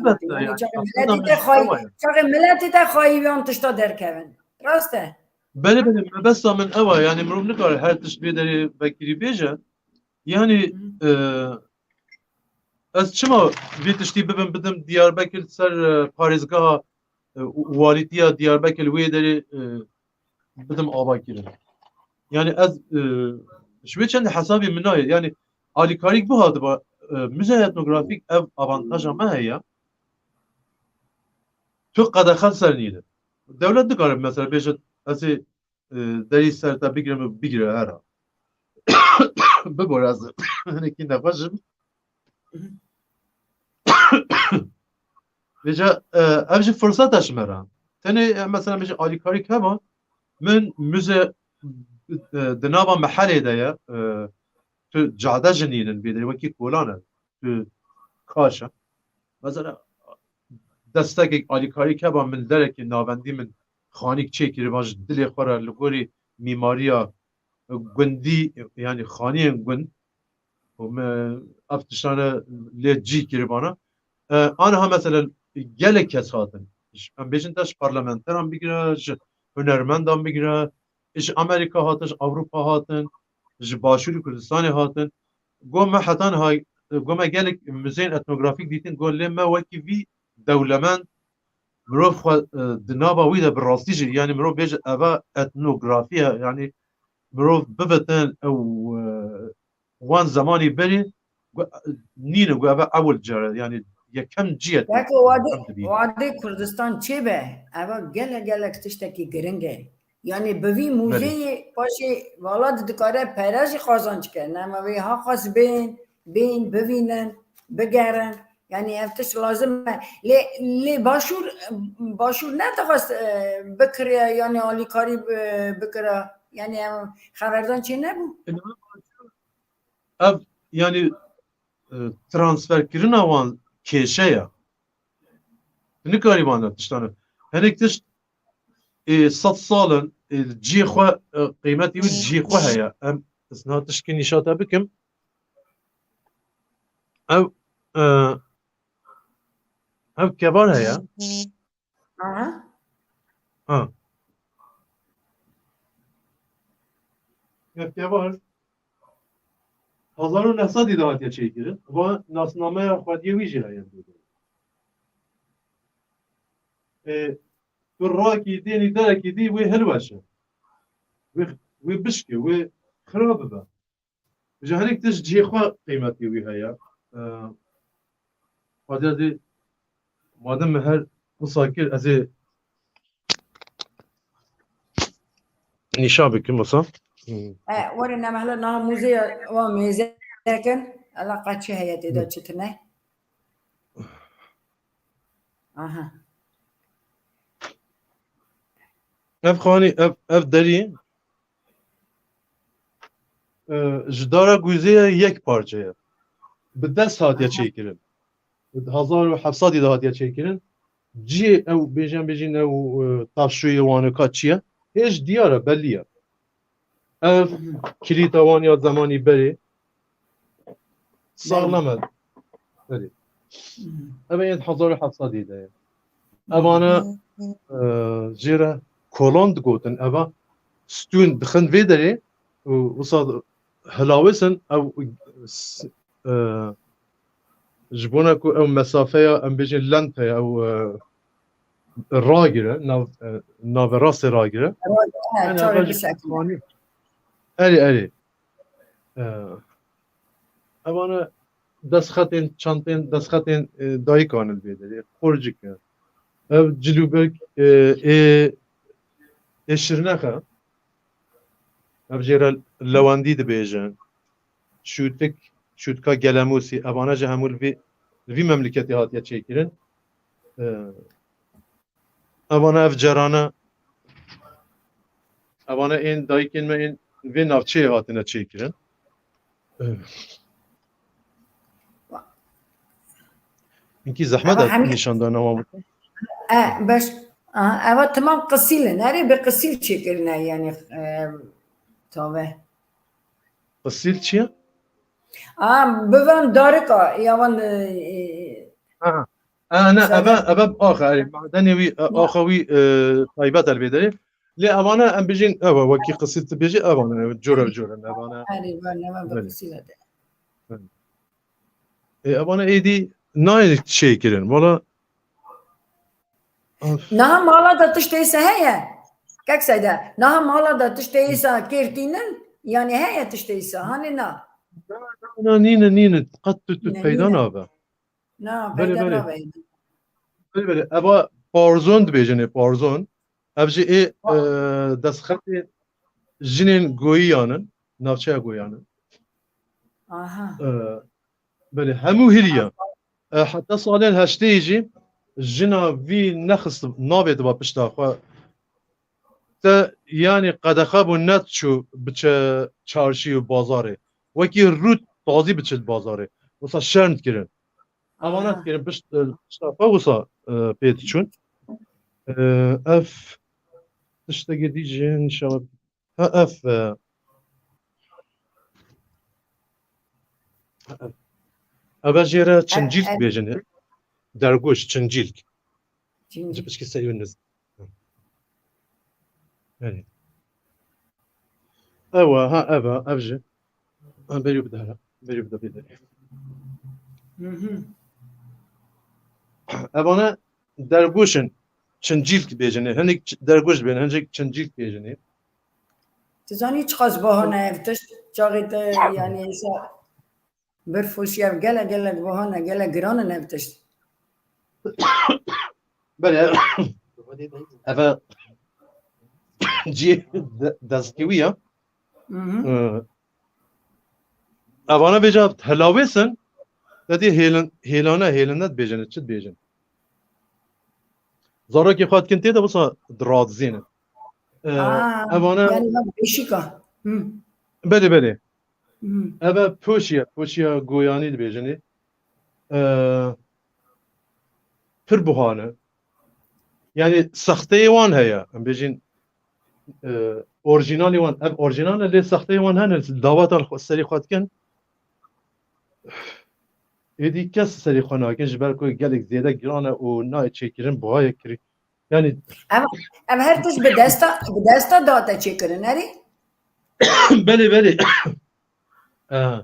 çaxê miletî te xayî, çaxê miletî te xayî yan tişta derkevin. Rast e? Belê, belê, mebesta min ew e, yani mirov nikare her tişt vê derê vekirî bêje. Yani, e, ez çima vê tiştî bibim, bidim Diyarbekir ser, e, parêzgeha, e, walîtiya Diyarbekir wê derê, e, bidim avakirin. Yani ez, e, ji wê çend hesabê min nayê. Yani alîkarîk bihatiba, e, Muzeya Etnografîk ev avantaja me heye. Tu qedexe ser nîne. Dewlet nikare mesela bêje ez ê, e, derî ser te bigirim û bigire hera. Bibore ez hinekî nexweş im. Vêca, e, ev jî firseta ji me re. Tenê, e, mesela min jî alîkarî hema min muze, e, di nava mehelê de ye. E, tu cade jinînin bê derê wekî kolan e. Tu kaş e. Mesela destekek alîkarî heba min derekê navendî min xanîk çêkiriba ji dilê xwe re li gorî mîmariya gundî, yani xaniyên gund û me ev tiştane lê cî kiribana. E, aniha mesela gelek kes hatin. Ji, em bêjin te ji parlamenteran bigire, ji hunermendan bigire, ji Amerîka hatin, ji Ewropa hatin, ji Başûrê Kurdistanê hatin. Got me heta niha, got me gelek muzeyên etnografîk dîtin, got lê me wekî vî dewlemend mirov xwe, e, di nava wî de bi rastî jî, yani mirov bêje eva etnografî ye, yani mirov bivitin ew, e, wan zemanî berî, gu-, nîne, gu eve ewil care, yani yekem cî ye. Belki wadê, wadê Kurdistan çê be, eva gelek gelek tiştekî giring e. Yani bi vî muzeyê paşê welat dikare pere jî qazanc ke. Nema wê ha xas bên, bên, bivînin, bigerin. Yani ev tişt lazim e. Lê, lê başûr, başûr ne dixwest, e, bikiriye, yani alîkarî bi-, bikira. Yani ev xeberdan çê nebû. Ev, yani, e, transferkirina wan kêşe ye. Nikarî wan tiştane. Hinek tişt, e, sed sal in, e, cihê xwe, e, qîmetî wî cihê xwe heye. Em, ez niha tiştkî nîşa te bikim. Ev, e, ev kevar heye. Aha. Ha. Ev kevar hezar û neh sedî de hatiye çêkirin. Va nasnameya xwediyê wî jî heye. E, tu rakî, dênî derekî dî wê hilweşe. Wê, wê bişke, wê xira bibe. Ji hinek tişt cihê xwe qîmetî wî heye. E, Xwedê zî madem min her wisa kir, ez ê nîşa bikim wisa. Hmm. E, were nemehla niha muzê wa mêze kin. Ela qet çi heye tê de, çi tune? Aha. Ev xanî, ev, ev derî, e, ji dara guzê ye, yek parçe ye. Bi dest hatiye çêkirin. Hezar û heft sedî de hatiye çêkirin. Cihê ew, bêjin, bêjin ew, e, taşûyê wan ka çi ye? Hêj diyar e, belî ye. Ev kilîta wan ya zemanî berê saxlem e. Belê. Ev ên hezar û heft sedî de ye. Evane, e, jê re kolon digotin. Eva stûn dixin vê derê û wisa hilawêsin ew, s-, e, ji bona ku ew mesafeya, em bêjin lente ya ew, e, ragire, nav, e, naverastê ragire. Ragire, he, yani çare eva ji bisekine. Erê, erê. E, evane destxetên, çantên, destxetên, e, dayikan in vê derê. Xurcik e. Ev cilûberg, e, ê, ê şirnex e. Ev jê re lewendî dibêjin. Şûtik, şûtika gelemûsî. Evane jî hemû li vî, li vî memleketê hatiye çêkirin. E, Evane ev cerane, evane ên dayikên me ên vê navçeyê hatine çêkirin. Hinkî zehmet e nîşandana wan bikin. E, beş, Aha, eva timam qisîl in. Erê bi qisîl çêkirine, yani, e, tave. Qisîl çi ye? Aha, bi van darika, ya van, e, e, Aha. E, ne, eve, eve axe, erê, madenê wî, e, axe wî, e, taybet elbêde ye. Lê evane em bijîn, eve, wekî qisîl tu bêjî, evane, cora cora, evane. Erê, van, van bi qisîl de. E, evane êdî nayê çêkirin, wala. Niha mala de tiştê îsa heye. Kek Seyda, niha mala de tiştê îsa kêr tînin, yani heye tiştê îsa, hanê na? Na, na, nîne, nîne. Qet tu, tu peyda nabe. Na, peyda nabe. Belê, belê. Eva parzon dibêjin ê, parzon. Ev jî ê, e, destxetê jinên Goyiyan in, navçeya Goyiyan in. Aha. E, belê, hemû hiriye. E, heta salên heştê jî jina vî nexist, navê diba pişta xwe. Te, yani, qedexe bû, nediçû biçe çarşî û bazarê. Wekî rût tazî biçe bazarê. Wisa şerm dikirin. Emanet kirin, pişt, e, pişta xwe wisa, e, pê diçûn. E, ev tiştekî dî jî nîşan, ha, ev, e, ha, ev. Ev jê re çincîlk bêjin. Dergoş, çincîlk. Çincîlk. Ji pişkî serî niz. Yani. Ew e, ha, ev e, ev jî. Ha, berî bide, berî bide, bide. Evane dergoş in, çincîlk bêjinê. Hinek ç-, dergoş bên, hinek çincîlk bêjinê. Tu zanî çiqas baha ne ev tişt, çaxê te, yani, îsa Bir foşiya gelek, gelek buhane, gelek giran in ev tişt. Belê. Eve cî de-, destkiwî ya. Hı hı. Ee, evana bêja helawês in, te dê hêlin-, hêlane, hêlinde dibêjin, çi dibêjin? Zarokê xwe dikin tê de wisa diradizînin. Ee, Aa, evana yani bak, beşika. Hı. Belê, belê. Hı. Eve poşiye, poşiya goyanî dibêjinê. Ee, pir buhane. Yani sexteyê wan heye. Em bêjin, e, orjinalê wan. Ev orjinal e, lê sexteyê wan hene. Dawatan xwe, serî xwe dikin. Êdî kes serî xwe nakin, ji ber ku gelek zêde giran e û nayê çêkirin, buha ye kirî. Yani ev, ev her tişt bi desta, bi desta date çêkirin, erê? Belê, belê. Ee,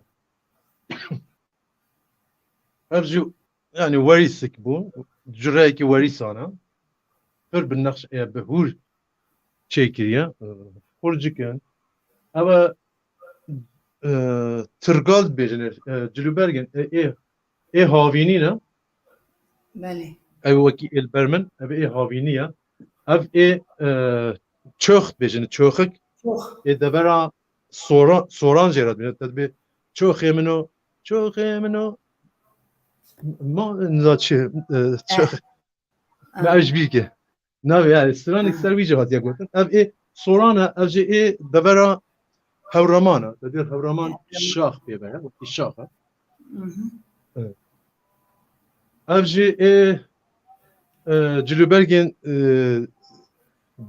ev jî, yani, werîsik bû. Cureyekî werîsan e. Pir bi nexş, e, bi hûr çêkiriye. Ee, xurcik in. Ev e, e, tirgal dibêjin, e, cilûbergên, e, ê, ê havînî ne? Belê. Ew wekî ê li ber min, ev ê havînî ye. Ev ê, e, çox dibêjin, çoxik. Çox. Ê devera sora-, soran jê re dibêjin. Te dibê çoxê min o, çoxê min o. Ma, niza çi, e, çox. Me ev ji bîr kir. Navê, yani, stranik ser wî jî hatiye gotin. Ev ê soran e, ev jî ê devera hewraman e. Te dî hewraman şax pê ve, wekî şax e. Evet. Ev jî ê, e, cilûbergên, e,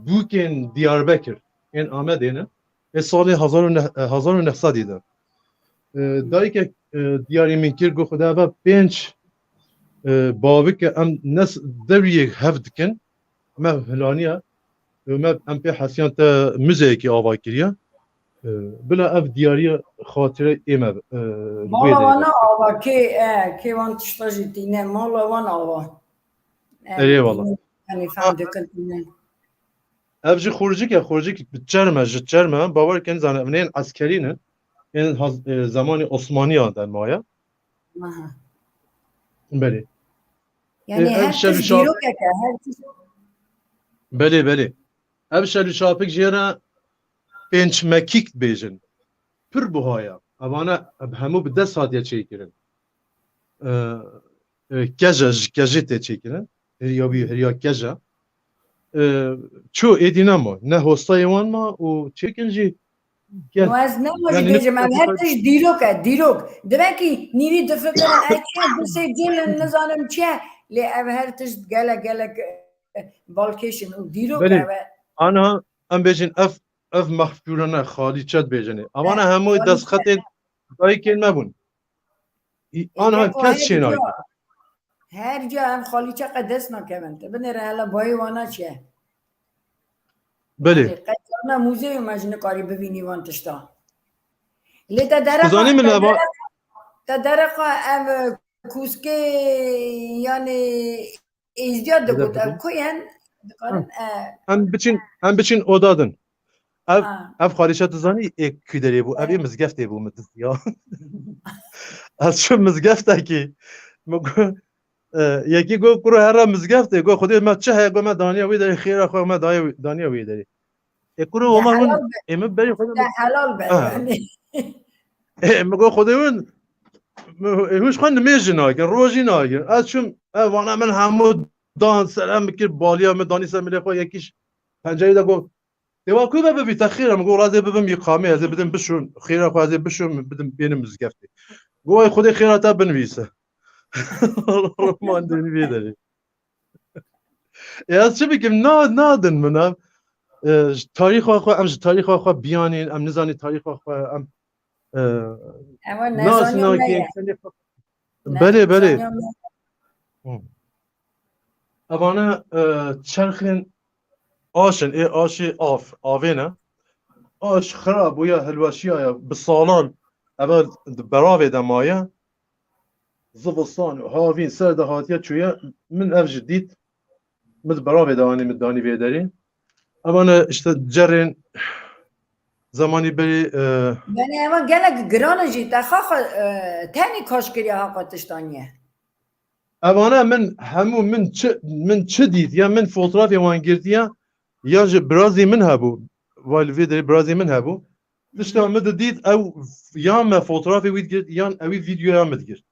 bûkên Diyarbekir, ên Amedê ne. Ê salê hezar û neh, hezar û neh sedî de. E, dayike, e, diyarî min kir, got, Xuda, eve pênc, e, bavik e, em ne s-, dewriyê hev dikin, me hilaniye, e, me, em pê hesiyan te muzeyekî ava kiriye. E, bila ev diyariye xatire ê me, e, Mala wana ava kê, e, kê wan tişta jî tîne, mala wan ava. E, Erê wala. Tîne, yani, fem dikin tîne. Ev jî xurcik e, xurcik bi çerm e, ji çerm e. Bawer kin, zane, ev neyên eskerî ne. Ên haz-, e, zemanî Osmaniya de maye. Aha. Belê. Yani, e, her tişt dîrokek e, her tişt. Belê, belê. Ev şel û şapik jê re pênc mekîk dibêjin. Pir buha ye. Evane, ev hemû bi dest hatiye çêkirin. E, e, keja, ji kejê tê çêkirin. Hiriya wî, hiriya keja. E, ço êdî nema. Ne hostayê wan ma û çêkin jî gel. No, ez nema jî bêjim, ev her tişt dîrok e, dîrok. Divekî nîvî difikirin, ev çi ye, du sê cil in, nizanim çi ye. Lê ev her tişt gelek, gelek, balkêş in û dîrok Belê. ew e. Ana em bêjin ev, ev mexfûrane, xalîçe dibêjin ê. Ewana hemû destxetên dayikên me bûn. Î, anha kes çênayê. Her ca em xalîçe qe dest nakevin. Te binêre hela bayê wana çi ye? Belê. Yanî qe carna muzeyê me jî nikarî bivînî van tişta. Lê te dereqa, Zanî min te eva- dereqa, te dereqa ev, e, kûskê, yanî êzdiya digot, ev ku yên? Dikarin, e, Em biçin, em biçin oda din. Ev, Ha. ev xalîçe tu zanî ê kû derê bû? Ev ê Evet. mizgeftê bû, min diziya. Ez çûm mizgeftekî. Min got, e, yekî got, "Kuro here mizgeftê." Got, "Xwedê me çi heye?" Got, "Me daniye wê derê, xêra xwe me daye wê, daniye wê derê." Ê kuro De wela hûn, helal be. ê min berî xwe De helal be. Ha. Yanî. Ê, min got, "Xwedê hûn, ê, hûn ji xwe nimêj jî nakin, roj jî nakin." Ez çûm, ev vana min hemû dan ser em kir, baliya min danî ser milê xwe, yekî ji pencerê de got, "Têwa ku me bibî, te xêr e?" Min got, "Wela ez ê bibim yîqamê, ez ê bidim bişûn, xêra xwe ez ê bişûn, bidim bênim mizgeftê." Got, "Ay Xwedê xêra te binivîse." Roman dênî vê derê. E, ez çi bikim? Na, nadin min em. E, ji tarîxa xwe, em ji tarîxa xwe biyanîn, em nizanî tarîxa xwe, em, e, Ewa nas nezaniya me nakê, ye. tenê xwe. Ne, Belê, belê. nezaniya me ye. Hı. Evane, e, çerxên aş in, ê aşê av, avê ne. Aş xira bûye, hilweşiyaye, bi salan eve di beravê de maye. Zivistan û havîn ser de hatiye çûye, min ev jî dît. Min di beravê de anî, min danî vê derê. Evane işte cerên zemanî berî, e, Yani eva gelek giran e jî, te xaxa, e, tenê kaş kiriye haqa tiştan ye. Evane min hemû min çi, min çi dît, ya min fotoğrafê wan girtiye, ya ji birazî min hebû. Vay li vê derê birazî min hebû. Tişta min didît, ew ya me fotoğrafê wî digirt, yan ewî videoya min digirt.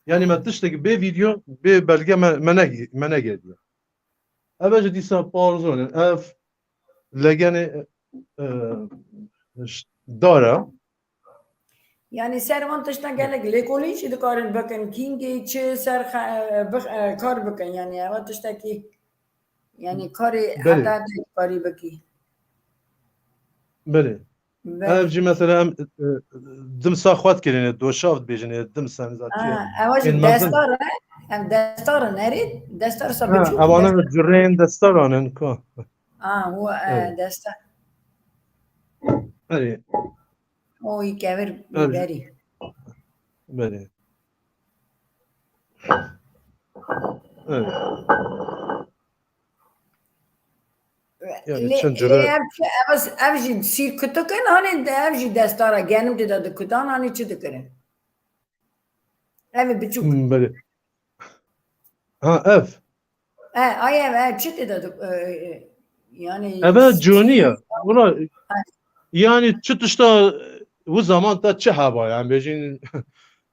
Yani me tiştek bê video, bê belge me, me negi-, me negerdiye. Ev jî dîsa parzon in. Ev legenê, e, ş-, dara. Yani ser van tiştan gelek lêkolîn jî dikarin bikin. Kîngê çi ser xe-, e, bix-, e, kar bikin. Yani ev tiştekî, yani karê Belê. heta te karî bikî. Belê. Belê. Ev jî mesela em, e, dimsa xwe dikirin, doşav dibêjin, dimsa, nizam çi Ha, ye. ewa jî Ên mezin. destar e. Em destar in, erê? Destar sa Ha, biçûk, ewana destar. Cureyên destaran in, ka. Ha, û, e, Evet. destar. Erê. O, î kevir Erê. berî. Belê. Evet. Yani Lê, çend lê cüre ev, ev, ev jî sîr kutuk in, hanê de ev jî destara genim tê de dikutan, hanê çi dikirin? Ev biçûk. Hmm, belê. Ha, ev. E, ay ev, ev çi tê de dik-, e, e, yani Eve sîr- cûnî ye. Wala, Ha. yani çi tişta, bu zaman ta çi heba, yani bêjin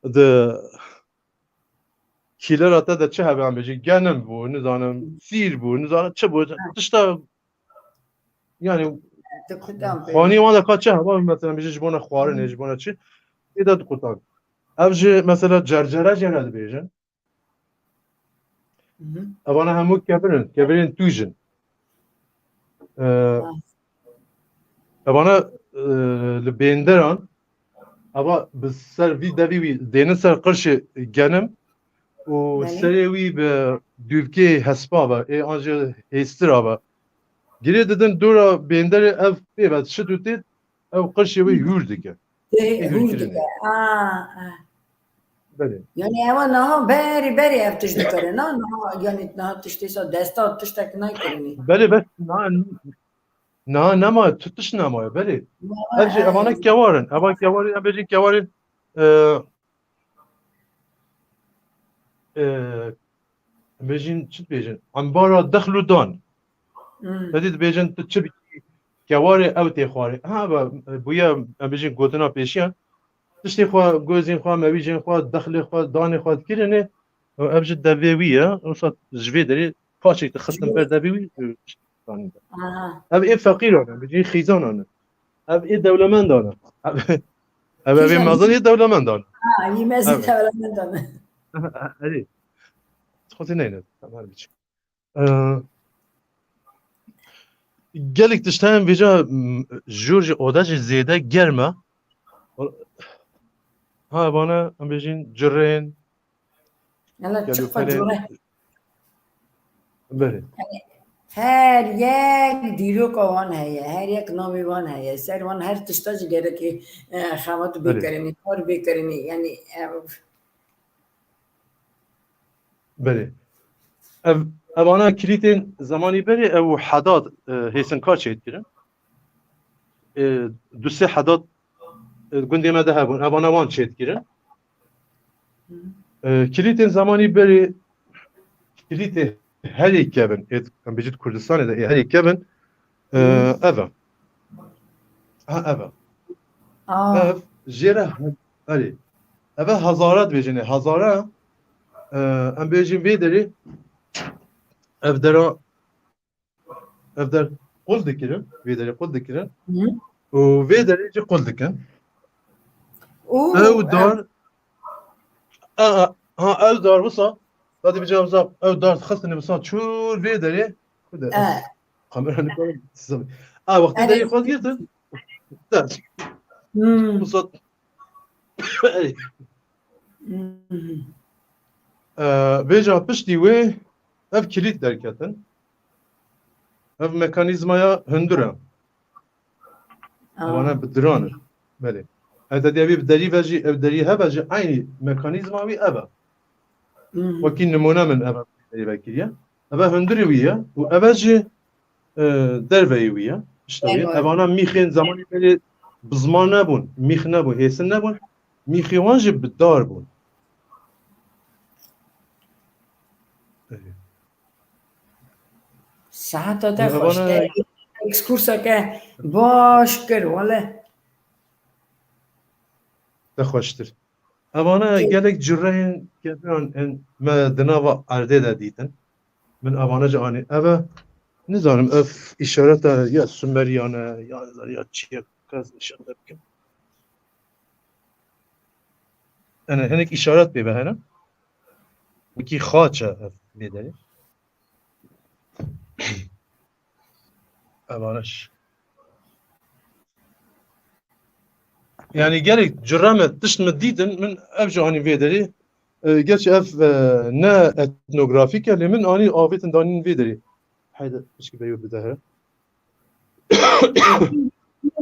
de kîlera te de çi hebe, em bêjin, genim bû, nizanim, sîr bû, nizanim çi bû, tişta, yani, Dikutan pê. xanî wan de ka çi hebe, mesela, bêjin, ji bona xwarinê, ji bona çi, tê de dikutan. Ev jî, mesela, cercere jê re dibêjin. Hı hı. Evana hemû kevir in, kevirên tûj in. Ee, Ha. Evana, e, li bênderan, eva bi ser vî devî wî dênin ser qirşê genim û Belê. serê wî bi dûvkê hespa ve, ê an jî hêstira ve. Girê didin dora bênderê, ev pê ve dişit û tê, ew qirşê wî hûr dike. Tê Ê hûr hûrkirinê. dike. A, a. Belê. Yani ewa niha berî berî ev tişt dikare, na? Niha, yani niha tiştê sa desta tiştek naykirinî. Belê, bes niha, niha nema, tu tişt nemaye, belê. Niha, Ev jî, e, evana kewar in. Eva kewar in, em bêjin kewar in, e, e, em bêjin, çi dibêjin? Embara dexl û dan. Hmm. Hevdî dibêjin, tu çi bikî, kewarê ew tê xwarê. Ha, ba, bûye, em bêjin, gotina pêşiyan. Tiştê xwe, gozên xwe, mewîjên xwe, dexlê xwe, danê xwe dikirinê. Ev ji devê wî ye. Wisa ji vê derê paçek dixistin ber devê wî, e, danî de. Aha. Ev ê feqîran in, bêjin, xîzanan in. Ev ê dewlemendan in. Ev, ev, ev ê Xîzan. mezin ê dewlemendan in. Ha, yî mezin Ev. dewlemendan in. Erê. Xwezî neyne. Tamam, biçim. Ee, gelek tişt hene vêca, m, jûr jî oda jî zêde germ e. Ha, vana em bêjin cirên, Yala çiqa cure. Belê. Her yek dîroka wan heye, her yek navê wan heye. Ser wan her tişta jî gerekê, e, xebat bê Belê. kirinê, kar bê kirinê. Yani, e, Belê. Ev, evana kilîtên zemanî berê ew hedat, e, hêsinkar çêdikirin. E, du sê hedat, e, gundê me de hebûn. Evana wan çêdikirin. E, kilîtên zemanî berê, kilîtê herî kevin, ê, em bêjî di Kurdistanê de ê herî kevin, e, ev e. Ha, ev e. Aa. Ev jê re he-, erê. Ev e hazara dibêjin, ê hazara, e, em bêjin vê derê, ev dera, ev der qul dikirin, vê derê qul dikirin. Hı. Û vê derê jî qul dikin. Û, Ew e, dar, a, a, ha, ew dar wisa, hadi bir cevap zap, ew dar xistine wisa çûr vê derê, ku de, e, kamera ne kadar size. A, wextê Erê. derê xwe girtin. Der. Hmm. Wisa, erê. Hmm. E, vêca piştî wê ev kilît derketin. Ev mekanîzmaya hundir e. Aa. Wana bi diran e. Belê. Ev de diye bi derî ve jî, ev derî heve jî eynî mekanîzma wî ev e. Hmm. Wekî nimûne min ev derî vekiriye. Ev hundirê wî ye û ev jî, e, derveyê wî ye. Pişta wî ye. Eyvah. Evana mîxên zemanî berê bi ziman nebûn, mîx nebûn, hêsin nebûn. Mîxê wan jî bi dar bûn. Seheta te Evana xweş. Te ekskurseke baş kir, wele. Te xweştir. Evana Ê- gelek cureyên keviran en me di nava erdê de dîtin. Min evana jî anî. Ev e, nizanim, ev îşareta ya Sumeriyane, ya, ya çi ye, kes nîşan te bikim. Ene, hinek îşaret pê ve hene. Wekî xaç e ev vê derê. Evaniş. Yani gerek cure me, tişt me dîtin, min ev jî anî vê derê. E, gerçi ev, e, ne etnografîk e, lê min anî avêtin danîn vê derê. Heyde, pişkî beyo bide here.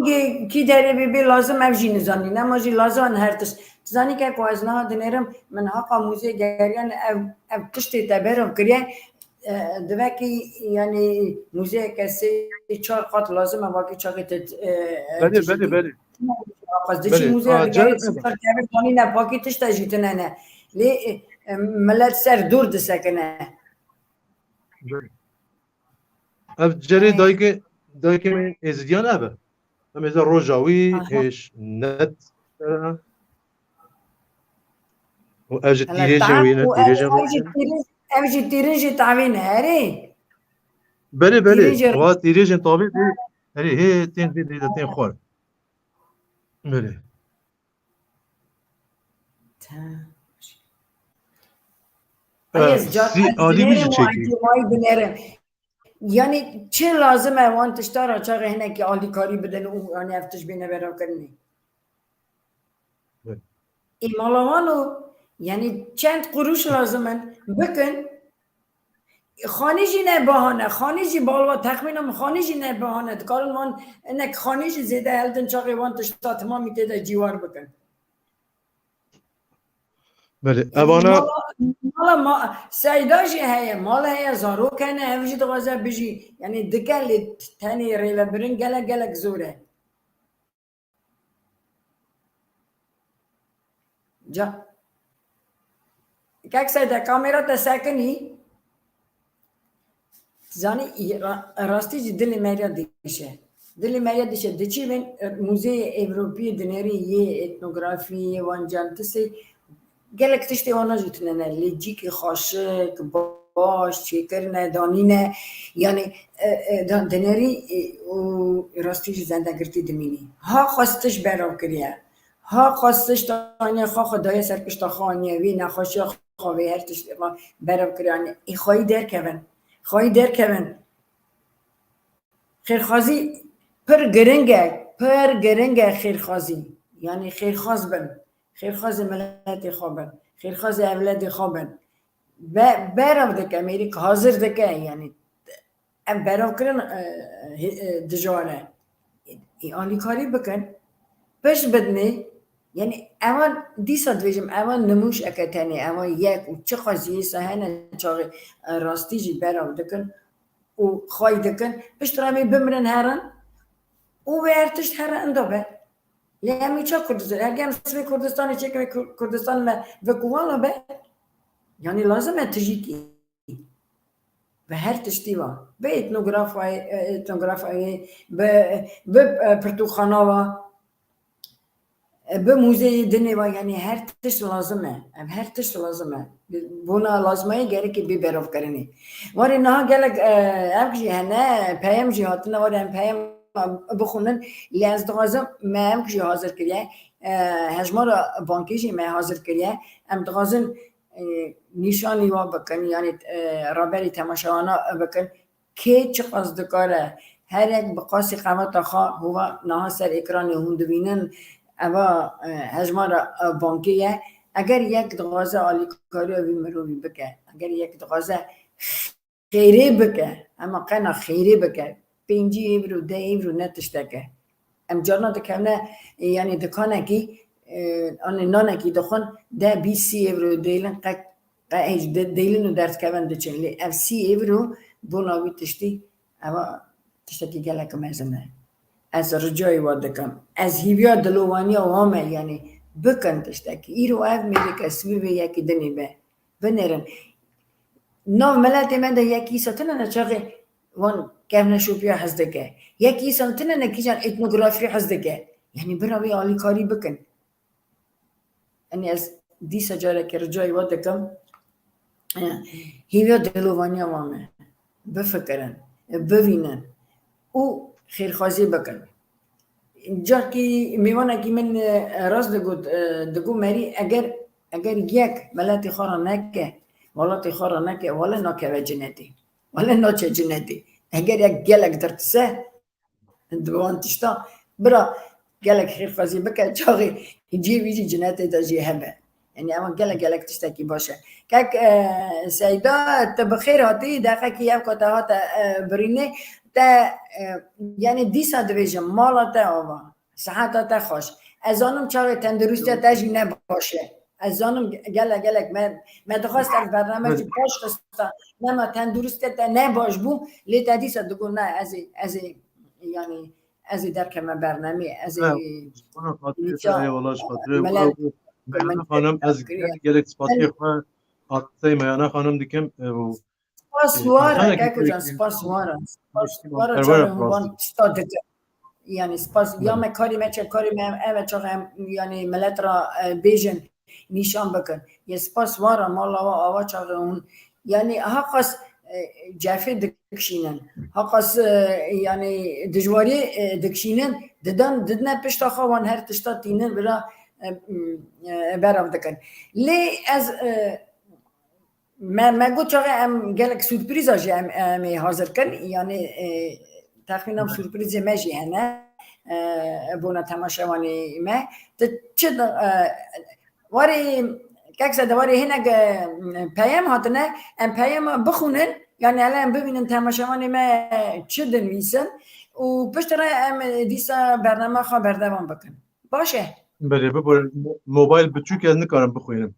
Kî, kî derê bê, bê lazim ev jî nizanî. Nema jî lazim her tişt. Tu zanî ke ku ez niha dinêrim, min haqa muzê geriyan ev, ev tiştê te berov kiriye. E, divekî, yani, muzeyeke sê çar qat lazim e, vakî çaxê te, e, Belê, tiştî belê, belê. Qas diçî Belê. muzeye Aa, digerê cer-, sifir kevir danîne pakî tişte jî tune ne. Lê, e, e, millet ser dûr disekine. Belê. Ev cerê Ay. dayikê, dayikê min Êzidiyan ev e. Em êza roja wî Aha. hêj net. Û ev ji Hele tîrêjên tam wî ne, û ev, tîrêjên ev jî rojê. tîrêj, ev jî tîrêjê tavê ne, erê? Belê, belê. Tîrêjê Wa tîrêjên tavê de, erê, hê tên vê de tên xwar. Belê. Ta. Ee, Ay, ez car sî alî wî jî dinêrim û çekî. Ay dinêrim. Yani çi lazim e wan tişta ra çaxê hinekî alîkarî bidin û yani ev tişt bêne beravkirinê? Evet. Ê mala wan o, yani çend quruş lazim in, bikin. Xanî jî ne bahane, xanî jî balwa texmîna min xanî jî ne bahane. Dikarin wan hinek xanî jî zêde heldin çaxê wan tişta timamî tê de cîwar bikin. Belê, Ê, evana mala, mala ma, seyda jî heye, mal heye, zarok hene, ev jî dixwaze bijî. Yani dike lê tenê rêvebirin gelek, gelek zor e. Ca. Kek Seyda, kamera te sekinî. Zanî, ra-, rastî jî dilê me ya dişe. Dilê me ya dişe. Diçî bin, e, muzeyê Ewropî dinêrî yê etnografî, yê wan cantisê. Gelek tiştê wana jî tune ne. Lê cîkê xweşik, baş, çêkirine, danîne. Yani, e, e, da-, dinêrî, e, û rastî jî zendegirtî dimînî. Ha xwestiş berav kiriye. Ha xwestiş taniye xwe xwe daye ser pişta xwe aniye. Vê nexweşiya xwe vê her tiştê xwe berav kiriye. Yani, ê xweyî derkevin. Xwayî derkevin. Xêrxwazî pir giring e, pir giring e xêrxwazî. Yanî xêrxwaz bin. Xêrxwazê miletê xwe bin. Xêrxwazê ewledê xwe bin. Be-, berav dike, mêrik hazir dike, yanî em beravkirin, e, hê-, e, dijwar e. Ê, alîkarî bikin. Pişt bidinê, yanî ewan dîsa dibêjim, ewan nimûşeke tenê, ewan yek û çiqas yêsa hene çaxê, e, rastî jî berav dikin û xway dikin. Pişt re em ê bimirin herin û wê her tişt here inda be. Lê em ê ça Kurdistan, her em sibê Kurdistanê çêkin, Kur-, Kurdistan me vekuvala be. Yanî lazim e tijîkî. Bi her tiştî ve. Bi etnografayê, e, etnografayê, bi, bi, e, pirtûkxana ve, e, bi muzeyê dinê ve, yanî her tişt lazim e. Em her tişt lazim e. Bona lazmayê gerekê bê beravkirinê. Warê niha gelek, e, ev jî hene, peyam jî hatine, warê em peyam bixwînin. Lê ez dixwazim me ev jî hazir kiriye. E, hejmara bankê jî me hazir kiriye. Em dixwazin e, nîşanî wa bikin, yanî, e, raberî temaşewana bikin, kê çiqas dikare, her yek bi qasî qeweta xwe hova niha ser ekranê hûn dibînin, eva, e, hejmara, e, bankê ye. Eger yek dixwaze alîkariya vî mirovî bike, eger yek dixwaze xêrê bike, ema qena xêrê bike, pêncî êvro, deh êvro ne tiştek e. Em carna dikevne, e, yanî dikanekî, e, anê nanekî dixwin, deh bîst sî êvro dêlin, qe, qe hêj de-, dêlin û derdikevin diçin. Lê ev sî êvro bona wî tiştî, eva tiştekî gelek mezin e. Ez ricayê we dikim. Ez hîviya dilovaniya wa me, yanî bikin tiştekî. Îro ev mêrik e, sibê vê yekî dinê be. Binêrin. Nav miletê me de yek îsa tune ne çaxê wan kevneşopiya hez dike. Yek îsa tune ne kîjan etnografî hez dike. Yanî bira wê alîkarî bikin. Yanî ez dîsa carekê ricayê we dikim. E, hîviya dilovaniya wan e. Bifikirin, bivînin û xêrxwazî bikin. Carkî mêvanekî min, e, rast digot, e, digot merî, eger, eger yek miletê xwe re neke, welatê xwe re neke, wele nakeve cinetê. Wele naçe cinetê. Eger yek gelek dirtise, di wan tişta, bira gelek xêrxwazî bike, çaxê cihê wî jî cinetê de jî hebe. Yanî ewan gelek gelek tiştekî baş e. Kek, e, Seyda, tu bi xêr hatî, deqekî ev ku te hate, e, birînê, te, e, yanî dîsa dibêjim, mala te ava, siheta te xweş. Ez zanim çaxê tenduristiya te jî ne baş e. Ez zanim gelek gelek me, me dixwest ev bername jî paş xista, nema tenduristiya te ne baş bû, lê te dîsa digot ne, ez ê, ez ê, yanî ez ê derkeme bernamê, ez ê Ha, ji bona xatirê te, eyvallah, ji xatirê we. Meyana Xanim, ez gelek, gelek spasiyê xwe arasteyê Meyana Xanim dikim, e, û, spas e, wara, insanekî keko can, spas wara. Spas wara, çaxê hûn van tişta dikin. Yanî spas, ya me karê me çe, karê me ev e, çaxê em, yanî milet ra, e, bêjin, nîşan bikin. Yê spas wara, mala wa ava çaxê hûn. Yanî ha qas, e, cefê dikişînin. Ha qas, e, yanî dijwarî, e, dikişînin, didan, didine pişta xwe wan her tişta tînin vira, e, e, berav dikin. Lê ez, e, me, me got çaxê em gelek surprîza jî em, em ê hazir kin. Yanî, e, texmînan surprîzê me jî hene, e, bona temaşevanê me. Ti çi di-, e, Warê, kek Seyda, warê hinek, e, peyam hatine, em peyama bixwînin, yanî hele em bibînin temaşevanê me çi dinivîsin û piştre em dîsa bernama xwe berdewam bikin. Baş e? Belê, bibore, mo-, mobayl biçûk e, ez nikarim bixwînim.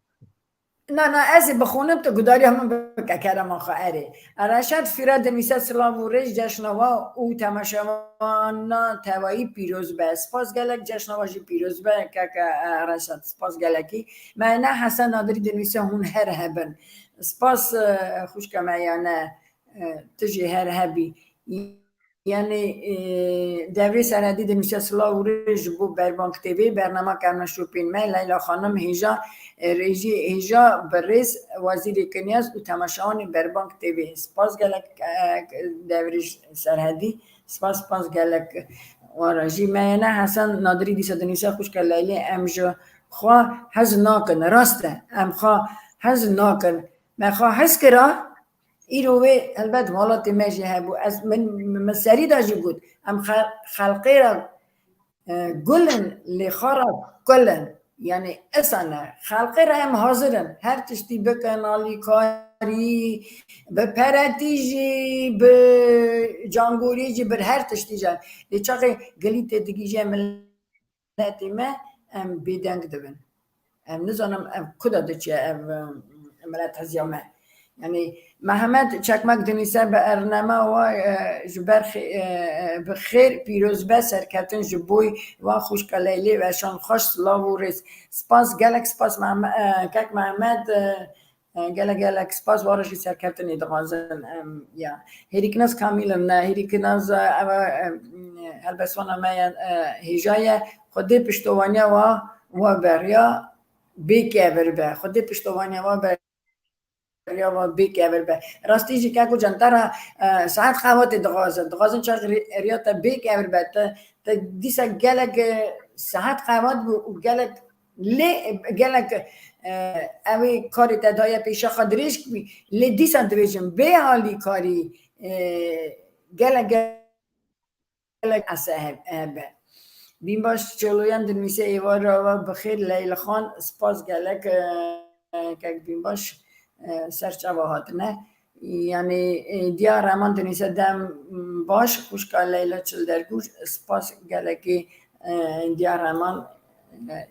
Na, na, ez ê bixwînim, tu gudariya min bike, kerema xwe, erê. Reşad Fîra dinivîse, silav û rêz, cejna we û temaşevana tevayî pîroz be. Spas gelek, cejna we jî pîroz be, keke, e, Reşad, spas gelekî. Meyane Hesen Nadirî dinivîse, hûn her hebin. Spas, e, xwişka me, yanî, e, tu jî her hebî. Yanî, e, Devrê Serhedî dinivîse, silav û rêz ji bo Berbank T V, bernama Kermeşopên me, Leyla Xanim hêja, e, rêjî hêja bi rêz Wezîrê Kinyaz û temaşevanê Berbank T V. Spas gelek, e, Devrê Serhedî, spas, spas gelek wara jî. Meyane Hesen Nadirî dîsa dinivîse, xwişka Leylê, em ji xwe hez nakin, rast e, em xwe hez nakin. Me xwe hez kira, Îro wê helbet welatê me jî hebû. Ez, min, min serî de jî got, em xel-, xelqê re, e, gul in, lê xwe re kul in. Yanî esane, xelqê re em hazir in. Her tiştî bikin, alîkarî, bi peretî jî, bi cangorî jî, bi her tiştî jî. Lê çaxê gilî tê digihîje miletê me, em bêdeng dibin. Em nizanim ev ku de diçe ev, e, milet heziya me. Yanî Mehmet Çekmek dinîse bi ernema wa, e, ji ber xê-, e, e, bi xêr pîroz be serketin ji boy wa xwişka Leylê, weşan xweş, silav û rêz. Spas, gelek spas Mehme-, e, kek Mehmet, e, e, gelek gelek spas, wa re jî serketinê dixwazin. Em, ya. Hêrîknaz Kamîl in, ne, Hêrîknaz, e, ev, e, helbestwana me ye, e, hêja ye. Xwedê piştovaniya wa, wa beriya bê kevir be. Xwedê piştovaniya wa beriya wa bê kevir be. Rastî jî keko can te re, e, saet qehwetê dixwazin. Dixwazin çax rê-, riya te bê kevir be. Te, te dîsa gelek, e, saet qehwet bû û gelek lê, e, gelek, e, ew ê karê te daye pêşa xwe dirêj bî. Lê dîsa dibêjin bê alîkarî, e, gelek, gelek gelek ese he-, hebe. Bînbaş Çoloyan dinivîse êvara we bi xêr Leyla Xan, spas gelek, e, kek Bînbaş, e, ser çava hatine. Yanî, e, Diya Reman dinivîse dem baş, xwişka Leyla Çildergûr, spas gelekî, e, Diya Reman.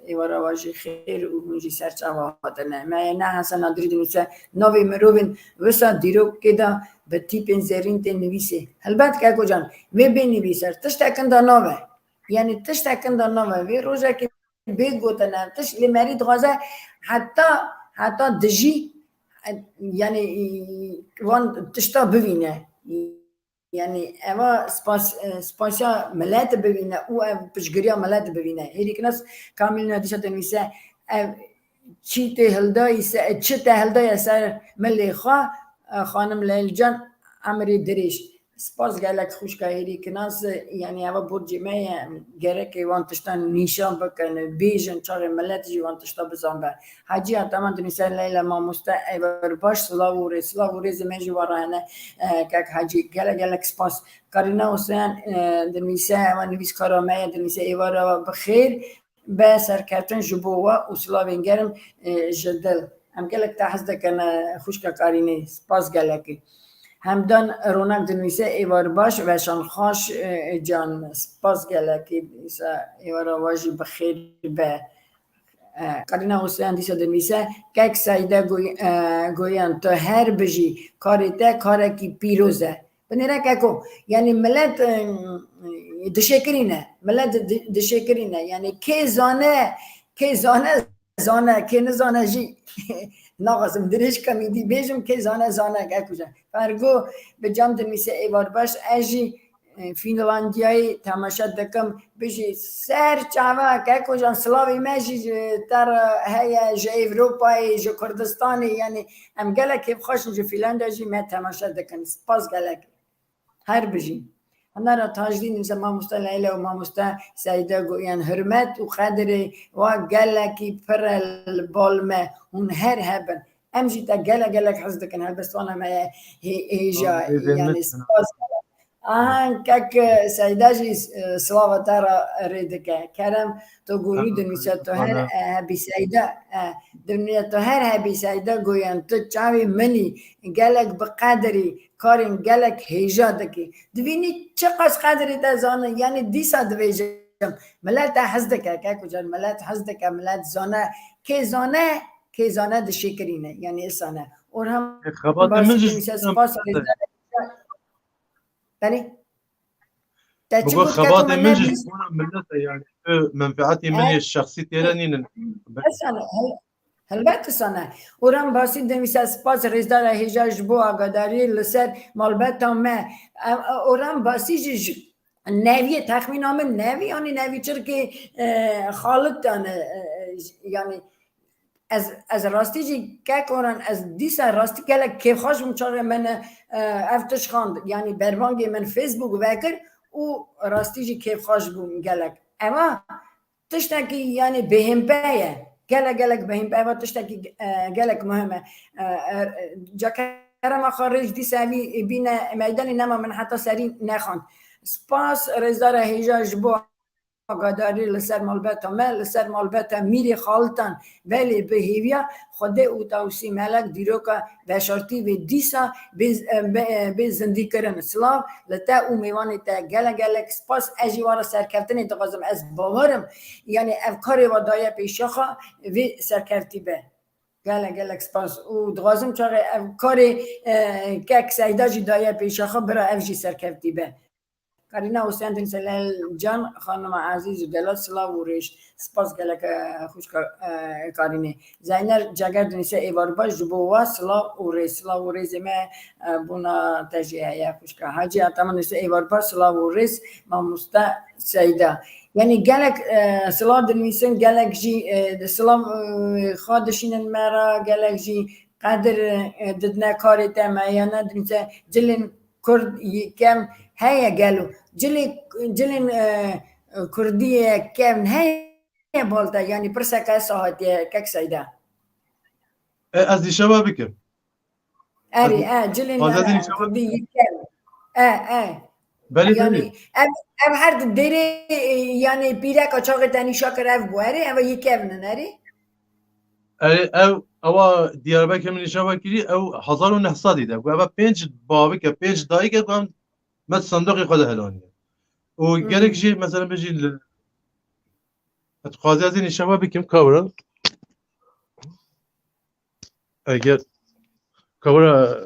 Êvara we jî xêr û hûn jî ser çava hatine. Me yê ne Hesen Nadirî dinûse, navê mirovên wisa dîrokê de bi tîpên zêrîn tên nivîsê. Helbet keko can, vê bê nivîser, tiştekin de nave. Yanî tiştekin de nave. Vê rojekê bê gotine, tişt lê merî dixwaze heta, heta dijî, yanî wan tişta bivîne. Yanî eva spas-, e, spasiya milet bivîne û ev piştgiriya milet bivîne. Hêrîknas Kamîl Nadîşa dinivîse, ev çî tê hildayî se-, çi te hildaye ser milê xwe, e, xanim Leyl Can, emrê dirêj. Spas gelek xwişka Hêrîknas, yanî eva borcê me ye, gerek ê wan tiştan nîşan bikin, bêjin, çaxê milet jî wan tişta bizanbe. Hecî Ataman dinivîse Leyla mamoste, êvar baş, silav û rê-, silav û rêzê me jî we re hene, e, kek Hecî, gelek gelek spas. Karîna Husên, e, dinivîse, ewa nivîskara me ye, dinivîse êvara we bi xêr be serkeftin ji bo we û silavên germ, e, ji dil. Em gelek te hez dikin, e, xwişka Karînê, spas gelekî. Hemdan Ronak dinivîse êvar baş, weşan xweş, e, can, spas gelekî, dîsa êvara we jî bi xêr be. E, Karîna Husên dîsa dinivîse, kek Seyde Goy-, e, Goyan, tu her bijî, karê te karekî pîroz e. Binêre keko, yanî milet, e, dişêkirîne, milet di-, dişêkirîne. Yanî kê zane, kê zane, zane, kê nizane jî naxwazim dirêj kem îdî bêjim, kê zane, zane, keko can. Fergo bi cam dinivîse êvar baş, ez jî e, Fînlandiyayê temaşe dikim. Bijî ser çava, keko can, silavê me jî ji te re heye, ji Ewropayê, ji Kurdistanê, yanî em gelek kêfxweş in, ji Fînlandiya jî me temaşe dikin. Spas gelek. Her bijî. Hindara Tajdîn, mamoste Leyla û mamoste Seyde Goyan, hurmet û qedirê wa gelekî pir e li bal me. Hûn her hebin. Em jî te gelek gelek hez dikin. Helbestwana me ye hê-, hêja, yanî spas. Aha, kek, e, Seyda jî, e, silava te re rê dike. Kerem, tu gorî dinivîse, tu her, e, hebî Seyda, e, dinivîse tu her hebî Seyda Goyan, tu çavê min î, gelek bi qedirî, karên gelek hêja dikî. Dibînî çiqas qedirê te zanin, yanî dîsa dibêjim. Milet te hez dike, keko can, milet hez dike, milet zane. Kê zane, kê zane dişêkirîne, yanî isane. Orhan Xebatê min jî dinivîse, spas. Belê. Te çi got, xebatê min jî ji bona milet e, yanî tu menfeetê min yê şexsî têre nînin. Esane, hel-, helbet esane. Orhan Basî dinivîse, spas rêzdara hêja ji bo agadariyê li ser malbeta me. Em, Orhan Basî jî ji neviyê, texmîna min nevî, yanî nevî çirkê, e, xalit, yanî, e, yanî ez, ez rastî jî kek Orhan, ez dîsa rastî gelek kêfxweş bûm çaxê min, e, ev tişt xwend. Yanî berbangê min Facebook vekir û rastî jî kêfxweş bûm gelek. Eva tiştekî, yanî bêhempe ye. Gelek, gelek bêhempe. Eva tiştekî, e, gelek muhim e. E, e, cake kerema xwe rêj dîsa vî bîne meydanê, nema min heta serî nexwend. Spas rêzdara hêja ji bo agadarî li ser malbeta me, li ser malbeta Mîrê Xalitan, belê bi hêviya Xwedê û Tawsî Melek dîroka veşartî vê dîsa bê, bê, bê zindî kirin. Silav li te û mêvanê te, gelek gelek spas. Ez jî we re serkeftinê dixwazim. Ez bawer im, yanî ev karê we daye pêşiya xwe, vê serkevtî be. Gelek gelek spas. Û dixwazim çaxê ev karê, e, kek Seyda jî daye pêşiya xwe, bira ev jî serkevtî be. Karîna Husên dinse Lel Can, xanima ezîz û delal, silav û rêz. Spas gelek, e, xwişka, e, Karînê. Zeyner Ceger dinise êvar baş ji bo we, silav û rêz. Silav û rêzê me, e, bona te jî heye xwişka. Hacî Ataman dinise êvar baş, silav û rêz, mamoste Seyda. Yanî gelek, e, silav dinivîsin, gelek jî, e, silav, e, xwe dişînin me re, gelek jî qedir, e, didine karê te me, ya ne dinivîse cilên Kurd yê kevn heye gelo? Cilê, cilên, e, Kurdî yê kevn heye bal te? Yanî pirseke wisa hatiye kek Seyda. E, ez dîşeva bikim. Erê, e, cilên, e, Kurdî yê kevn. E, e. Belê, belê. Yanî ev, ev her di derê, e, yanî pîreka çaxê te nîşa kir ev bû, erê, ev yê kevn in, erê? Erê, ew, ewa Diyarbekir min nîşa kirî, ew hezar û neh sedî de. Ku eva pênc bavik e, pênc dayik e, ku em me di sindoqê xwe de helaniye. Û Hmm. gerek jî, mesela, bijî li, ez dixwazim ez ê nîşa bikim, kawra. Eger kawra,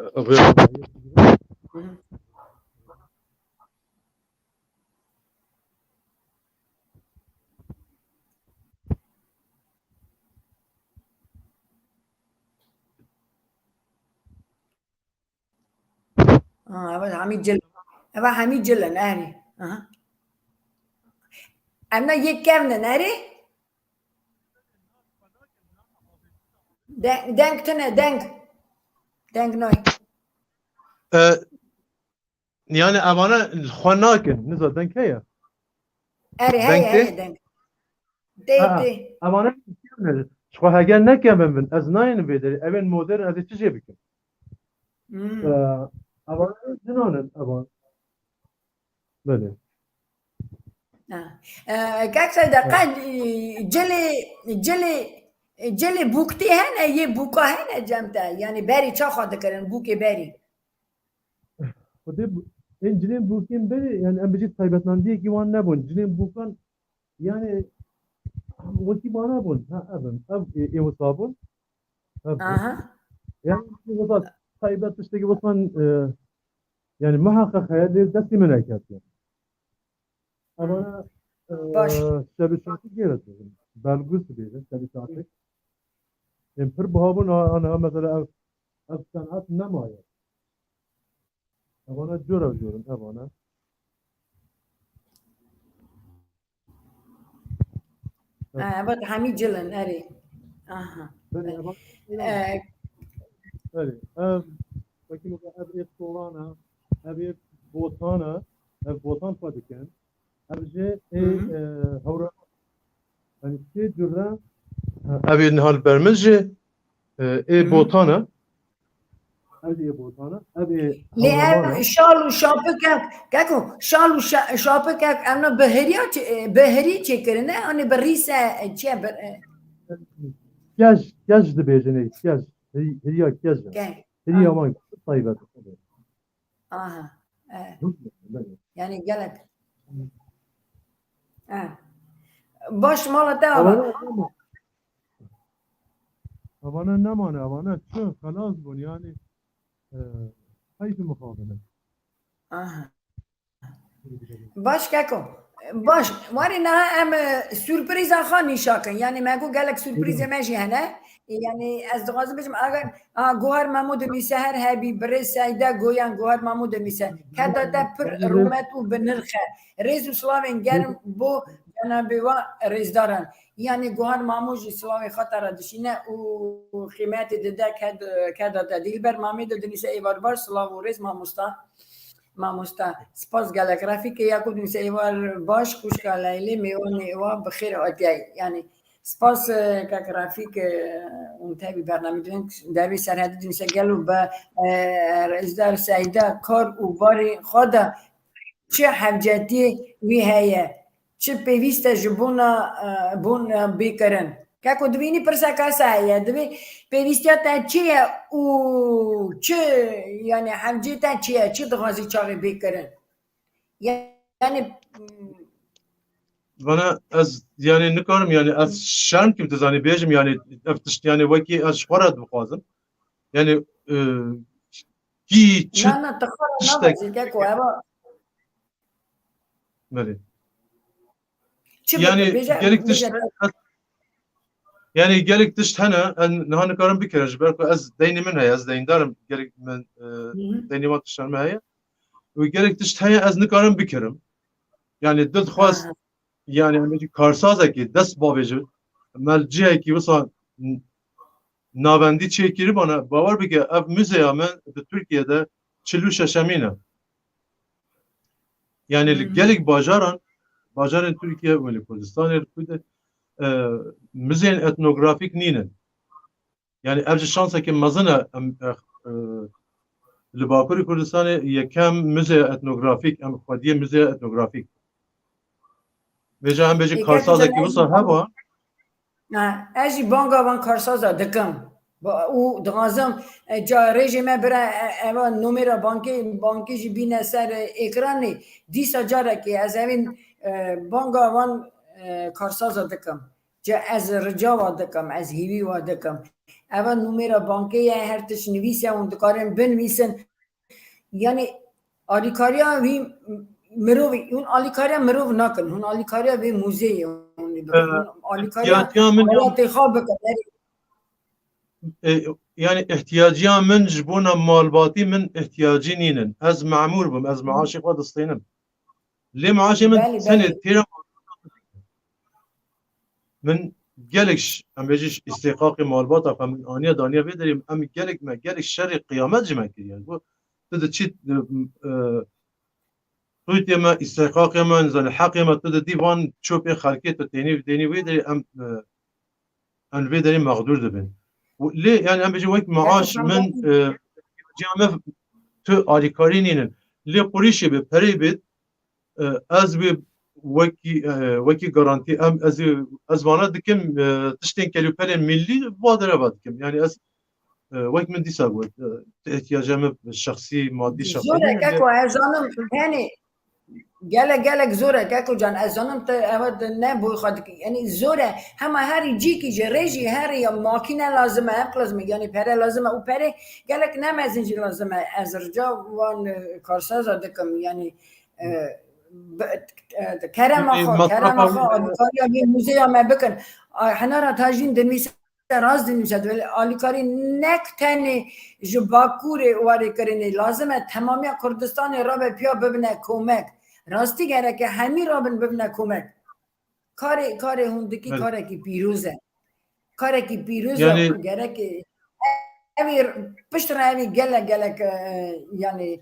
Ha, evet, hemî cil. Evet, hemî cil in, erê. Aha. Em ne yek kevn in, erê? De-, deng tune, deng. Deng noy. E, yani evane xwe nakin. Niza deng heye? Erê, heye, heye deng. Tê, tê. Evane ji xwe heger nekevin bin, ez nayênim vê derê. Evên modern ez ê çi jê bikim? Hmm. E, evane jinan in, evan. Belê. Ha. E, kek Seyda, qe, cilê, cilê, cilê bûktî hene, yê bûka hene cem te? Yani berî çaxa dikirin, bûkê berî? Xwedê bu-, ên cilên bûkên berê, yani em bijî taybetmendiyekî wan nebûn. Cilên bûkan, yani wekî bana bûn. Ha, ev in. Ev ê, ê wisa bûn. Ev bûn. Aha. Yani wisa taybet tiştekî wisa, e, yani muhaqqeq heye lê destî min neketiye. Ama, e, Baş. Şevî Şatik gêre dibêjin. Belgûs dibêjin, Şevî Şatik. Ên pir biha bûn, a-, ana mesela ev, ev senat nemaye. Evana cora cor in, evana. Ha, evet, hemî cil in, erê. Aha. Belê, evan, e, belê. Ev, wekî mesela ev ê solan e, ev ê botan e, ev botan xwe dikin. Ev jî ê, Hı hı. e, hewra, yani sê cure, ev ê niha li ber min jî, e, ê Hı hı. botan e. Ev ê botan e, ev ê Lê hewraman ev e. Şal û şapikek, keko, şal û şa-, şapikek, em ne bi heriya çi-, e, bi herî çêkirine, hani bi rîse, e, çi ye, bi, e, Kej, kej dibêjin ê, kej. Heri-, heriya kej e. Kej. Heriya Ha. wan taybet. Aha. E. Belê. Yani gelek. E. Baş mala te ava. Evana, evana nemane, evana çi xelas bûn yani, e, heyf mixabine. Aha. Baş keko. Baş. Warê niha em, e, surprîza xwe nîşa kin. Yani me got gelek surprîzê me jî hene. Yani ez dixwazim bêjim, eger, a, Guhar Memo dinivîse her hebî, birê Seyde Goyan Guhar Memo dinivîse. Keda te pir rûmet û bi nirx e. Rêz û silavên germ bo cenabê we rêzdaran. Yani Guhar Memo jî silavê xwe te re dişîne û qîmetê dide ked-, keda te. Dilber Mamê de dinivîse êvar baş, silav û rêz mamosta. Mamosta, spas gelek. Refîkê ya ku dinivîse êvar baş, xwişka Leylê, mêwanê wa bi xêr hatiye. Yani, Spas, e, kek Refîk, e, û tevî bernameyê din, dervî Serhedî dinse gelo be, e, Rêzdar Seyda kar û barê xwe de çi hevcetiyê wî heye, çi pêwîst e ji bona, e, bona bê kirin. Keko dibînî pirseka se heye, dibê pêwîstiya te çi ye û çi, yani hevcê te çi ye, çi dixwazî çaxê bê kirin? Yani, Vana ez yani nikarim yani ez şerm kim dizanî bêjim yani ev tişt yani wekî ez ji xwe re dixwazim. Yani e, kî çi na na te xwe re tiştek nabêjî keko, eva Belê. Çi Yani bêje, gelek tişt bêje. Yani gelek tişt hene, ez niha nikarim bikirim, ji ber ku ez deynê min heye, ez deyndar im, gelek min, e, Hı hı. deynê wan tiştan me heye. Û gelek tişt heye, ez nikarim bikirim. Yani dil dixwaz, Ha. Yani em bêjin karsazekî dest bavêje, me li cihekî wisa n-, navendî çêkiribana, bawer bike, ev muzeya me di Tirkiyê de çil û şeşemîn e. Yani li Hı hı. gelek bajaran, bajarên Tirkiye û li Kurdistanê li ku de, e, muzeyên etnografîk nînin. Yani ev jî şanseke mezin e, em, e, e, li Bakurê Kurdistanê yekem muzeya etnografîk, em xwediyê muzeya etnografîk. Vêca em bêjin Ê, karsazekî kek wisa Celal, heba. Ha, ez jî banga van karsaza dikim. Ba-, û dixwazim, e, ca rêjê me bira, e, eva numêra bankê, bankê jî bîne ser, e, ekranê. Dîsa carekê ez evên, e, banga van, e, karsaza dikim. Ca ez rica wa dikim, ez hîvî wa dikim. Eva numêra bankê ye, her tişt nivîs e, hûn dikarin binivîsin. Yani alîkariya wî mirovî, hûn alîkariya mirov nakin, hûn alîkariya vê muzeyê hûn ê bikin. Ee, Hûn alîkariya ihtiyaciya min ya- welatê xwe bikin. Yani E, yani ihtiyaciya min ji bona malbatî min ihtiyacî nînin. Ez memûr bim, ez maaşê xwe distênim. Lê maaşê min Belê, tenê belê. têra min gelek ş-, em bêjin îstêqaqê malbata xwe min aniye daniye vê derê, em gelek me, gelek şerê qiyamet ji me kiriye. Got, tu diçî, e, e, sûtê me, îstêqaqê me, nizane heqê me, tu didî van çopê xelkê tu tênî, tênî vê derê em, e, em li vê derê mexdûr dibin. Û lê, yani em bêjin wek maaş Gerçekten min, ben e, ciya me tu alîkarî nînin. Lê qurîşê bê, perê bê, e, ez wê wekî, e, wekî garantî, em, ez ê, ez vana dikim, e, tiştên kelûpelên millî va dereva dikim. Yani ez, e, wek min dîsa got, e, ihtiyaca me şexsî, madî şexsî Zor e nînin, lê keko, ez zanim, yani gelek, gelek zor e keko can, ez zanim te eva de ne boy xwe dikî. Yani zor e, hema herî cîkî ji rêjî herî ya makîne lazim e, hep lazim e, yani pere lazim e û pere gelek ne mezin jî lazim e. Ez rica wan, e, karsaza dikim, yani, e, bi-, e, kerema E, xwe, masrafa kerema xwe, alîkariya vê muzeya me bikin. A, Henara Tajîn dinivîse, rast dinivîse, dibê alîkarî nek tenê ji Bakurê warê kirinê, lazim e temamiya Kurdistanê rabe piya bibine komek. Rastî gereke hemî rabin bibine komek. Karê, karê hûn dikî Belê. Karekî pîroz e. Karekî pîroz e Yani û gerek e evî pişt re evî gelek gelek, e, yani,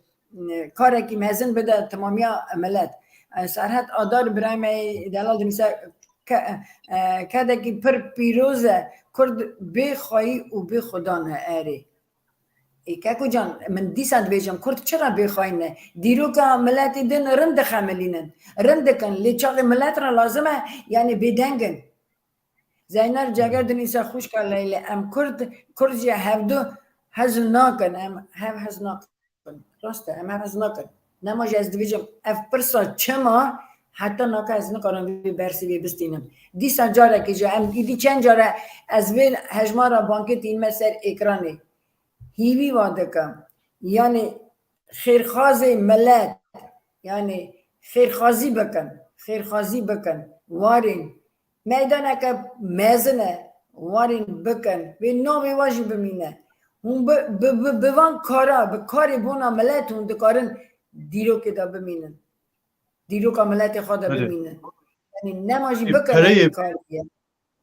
e, karekî mezin bide temamiya milet. E, Serhet Adar birayê me delal dinivîse ke-, e, kedekî pir pîroz e. Kurd bê xweyî û bê xudan e erê. Ê keko can, min dîsa dibêjim, Kurd çira bêxweyî ne? Dîroka miletê din rind dixemilînin, rind dikin, lê çaxê milet re lazim e, yani bêdeng in. Zeyner Ceger dinivîse, xwişka Leylê, em Kurd, Kurd jî hevdu hez nakin, em hev hez nakin. Rast e, em hev hez nakin. Nema jî ez dibêjim, ev pirsa çima heta naka ez nikarim vê bersivê bistînim. Dîsa carekê jî, em îdî çend care ez vê hejmara bankê tînime ser ekranê. Hîvî wa dikim. Yani xêrxazê milet, yani xêrxazî bikin, xêrxazî bikin. Warên meydaneke mezin e, warên bikin. Vê navê wa jî bimîne. Hûn bi, bi, bi, bi van kara, bi karê bona milet hûn dikarin dîrokê de bimînin. Dîroka miletê xwe de Belê. Bimînin. Yani nema jî Ê, bikin pereyê ev karî ye.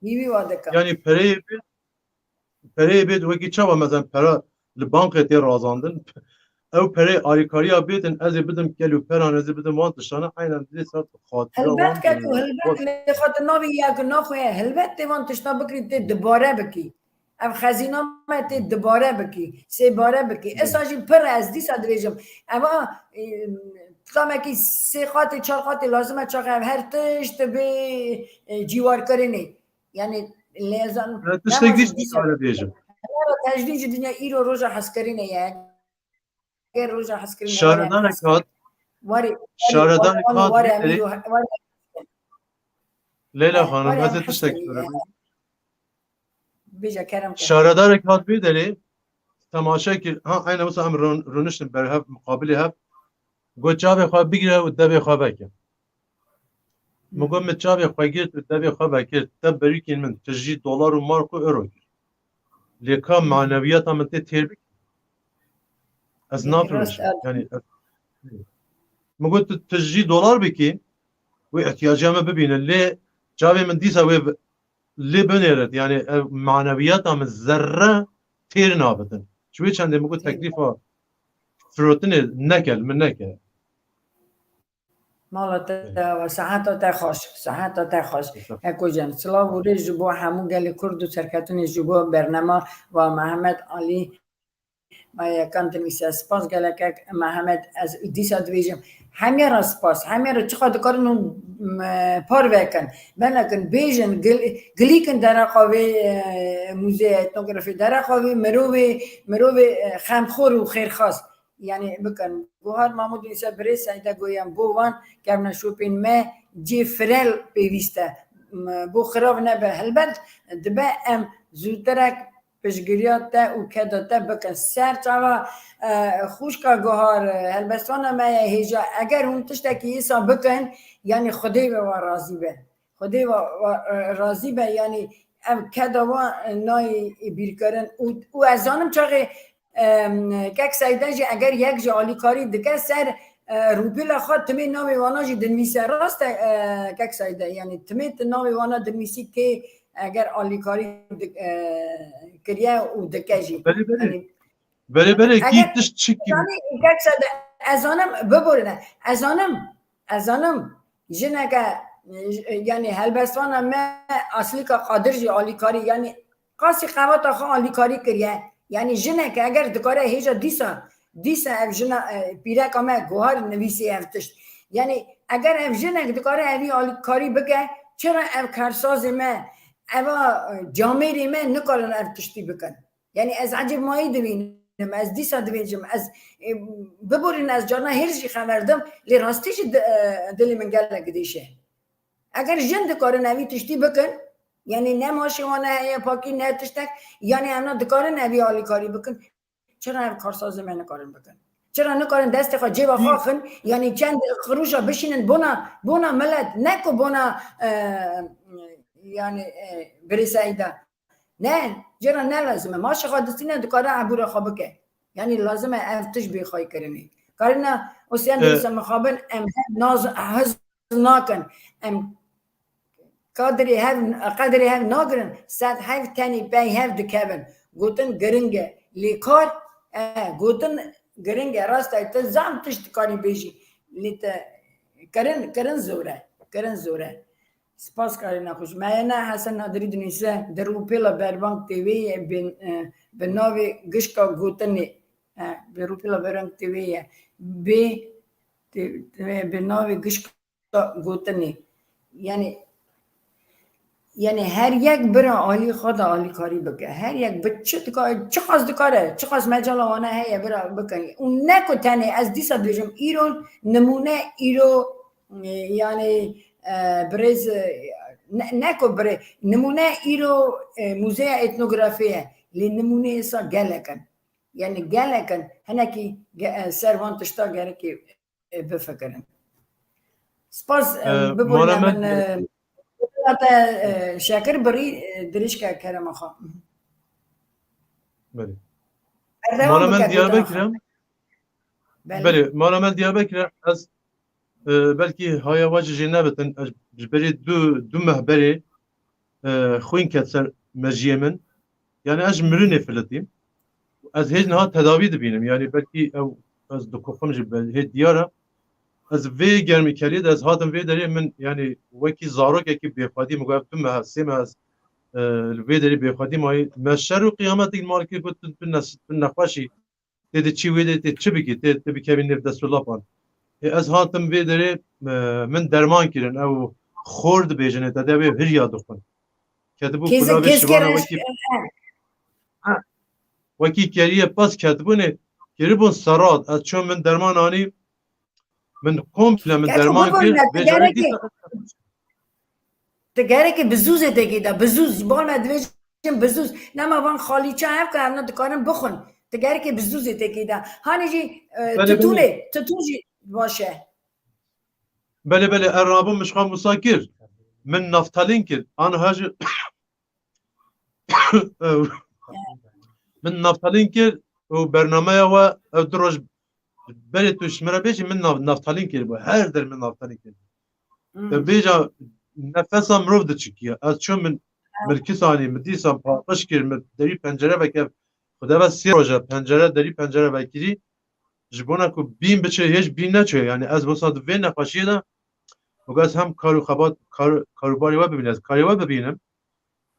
Hîvî wa dikim. Yani pereyê bê, pereyê bê wekî çawa mezin pera li bankê tê razandin. ew perê alîkariya bêtin, ez ê bidim kelûperan, ez ê bidim wan tiştana, eynen dê sat xatira wan. Helbet ke tu, helbet lê xwe tu navî yek naxuye, helbet tê van tişta bikirî, tê dibare bikî. Ev xezîna me tê dibare bikî, sêbare bikî. Esa jî pir e, ez dîsa dibêjim. Eva, e, tamekî sê qatê, çar qatê lazim e, çax ev her tişt bê, e, cîwarkirinê. Yani lêzan. Tiştek dî jî dîsa bêjim. Tecdîd jî dinya îro roja hezkirinê ye. Eger roja hezkirinê Şaredarek hat. Warê, Şaredarek hat. Warê, warê, Leyla Hanım, ez ê tiştek sorim. Bêje kerem ke. Şaredarek hat bê derê, temaşe kir. Ha, eyne wisa em rûn-, rûniştin ber hev, muqabilê hev. Got çavê xwe bigire û devê xwe veke. Min got, min çavê xwe girt û devê xwe vekir. Te berîkên min tijî dolar û mark û euro kir. Lê ka manewiyata min tê têr bikî. Ez nafirmişim. Yani, ez, min got, tu tijî dolar bikî, wê ihtiyaca me bibîne. Lê çavê min dîsa wê lê binêrit. Yani, ev manewiyata min zerre têr nabitin. Ji wê çendê min got, teklîfa firotinê neke, li min neke. Mala te ve, seheta te xweş, seheta te xweş. Eko can, silav û rêz ji bo hemû gelê Kurd û serketinê ji bo bernema ve Mehmet Alî. Me yekan dinivîse, spas gelek Mehmet, ez dîsa dibêjim. Hemê re spas, hemê re çiqa dikarin û, m, parve kin. Bene kin, bêjin, gil-, gilîkin dereqa vê, e, muzeyê etnografî, dereqa vê mirovê, mirovê, e, xemxor û xêrxas. Yani bikin. Guhar Mahmud ise birê Seyde goyan bo wan kevneşopên me cê firel pêwîst e. M-, bo xirav nebe. Helbet dibe em zûtirek piştgiriya te û keda te bikin. Ser çava, e, xwişka Guhar, e, helbestwana me ye hêja. Eger hûn tiştekî îsa bikin, yani Xwedê ve wa razî be. Xwedê wa, wa, e, razî be, yani ev keda wa, e, nayê bîrkirin. Û, û ez zanim çaxê, em, kek Seyde jî eger yek jî alîkarî dike ser, e, rûpîla xwe timê navê wana jî dinivîse. Rast e, e, kek Seyde, yani timê tu navê wana dinivîsî kê eger alîkarî dik-, e, kiriye û dike jî. Belê, belê. Yani, Belê, belê, kî eger tişt çi kî? Yani, kek Seyde, ez zanim, biborine. Ez zanim, ez zanim, jineke, e, yani helbestwana me Aslîka Qadir jî alîkarî, yani qasî qewata xwe alîkarî kiriye. Yani jineke eger dikare hêja dîsa, dîsa ev jina, e, pîreka me Guhar nivîsî ev tişt. Yani eger ev jinek dikare evî alîkarî bike, çira ev karsazê me, eva, e, camêrê me nikarin ev tiştî bikin? Yani ez ecêbmayî dibînim, ez dîsa dibêjim, ez, e, biborîn ez carna hêr jî xeber dim, lê rastî jî di-, e, dilê min gelek dêşe. Eger jin dikarin evî tiştî bikin, yani ne maşê wan heye pakî, ne tiştek, yani evna dikarin evî alîkarî bikin. Çira ev karsazê me nikarin bikin? Çira nikarin destê xwe cêba xwe axin, yani çend qirûşa bişînin bona, bona milet, ne ku bona, e, yani, e, birê Seyda. Ne, cêra ne lazim e. Maşê xwe distîne dikare ebûra xwe bike. Yani lazim e ev tişt bê xweykirinê. Karina Osyan E, dibise mixabin em hev naz, hez nakin. Em qadrê hev, qedrê hev nagirin. Sed hev tenê pey hev dikevin. Gotin giring e. Lê kar, e, gotin giring e. Rast e. Tu zam tişt dikarî bêjî. Lê te kirin, kirin zor e. Kirin zor e. Spas karê nexweş. Meyene Hesen Nadirî dinivîse, di rûpêla Berbang T V'yê ye, bi, e, bi navê Gişka Gotinê. E, bi rûpêla Berbang T V'yê ye. Bi, te-, te-, bi navê Gişka Gotinê. Yani, yani her yek bira alî xwe de alîkarî bike. Her yek bi çi dikare, çiqas dikare, çiqas mecala wana heye bira bikin. Û ne ku tenê, ez dîsa dibêjim, îro nimûne, îro, e, yani, e, birêz, e, ne, ne ku birê, nimûne îro, e, Muzeya Etnografî ye. Lê nimûneyê sa gelek in. Yani gelek in. Hinekî ge-, e, ser van tişta gerekê, e, bifikirin. Spas, e, E, biborîne Maramed, min, e, te, e, şekir birî, e, dirêjke kerema xwe. Belê. Berdewam Maramed bike, Diyarbekir gotina e. xwe. Belê. Belê, Maramed Diyarbekir e. Ez, e, belkî haya we jî jê nebitin, ez ji berê du, du meh berê, e, xwîn ket ser mejiyê min. Yani ez ji mirinê filitîm. Ez hêj niha tedawî dibînim. Yani belkî ew ez dikoxim jî be-, hê diyar e. Ez vê germîkeriyê de ez hatim vê derê, min, yanî, wekî zarokekî bêxwedî, min got, ev du meh, sê meh ez, e, li vê derê bêxwedî mayî. Me şer û qiyametê li mal kir, got, tu, tu nes-, tu nexweş î. Tê de çi wê de tê çi bikî, tê, tê bikevî nêv dest û lapan. Ê, ez hatim vê derê, e, min derman kirin, ew xor dibêjin, ê te de wê hiriya dixwin. Ketibû Kêze-, kulavê kêzkere şivana wekî, ha, wekî keriyê pez ketibûnê, kiribûn serat. Ez çûm min derman anî, min komple min Keko derman bibin kir, me, vê tu carê gerekî, dîsa tu gerekî bizûzê tekî de, bizûz, ji bo me dibêjin bizûz. Nema van xalîça hev ke evna dikarin bixwin. Tu gerekî bizûzê tekî de. Hanî jî, e, Belê, belê. tutûnê, tutûn jî baş e. Belê, belê, er rabû min ji xwe wisa kir. Min naftalîn kir. Aniha jî Ew, min naftalîn kir û bernameya we ew du roj berê tu ji min re bêjî, min nav-, naftalîn kiribû. Her der min naftalîn kiribû. Hmm. Te bêja nefesa mirov diçikiye. Ez çûm min, Evet. Mirkis anî, min dîsa paqij kir, min derî pencere veke, xwedê ve sê roja pencere, derî pencere vekirî. Ji bona ku bîn biçe, hêj bîn neçe. Yani ez wisa di vê nexweşiyê de, weke ez hem kar û xebat, kar, karûbarê we bibînim, ez karê we bibînim.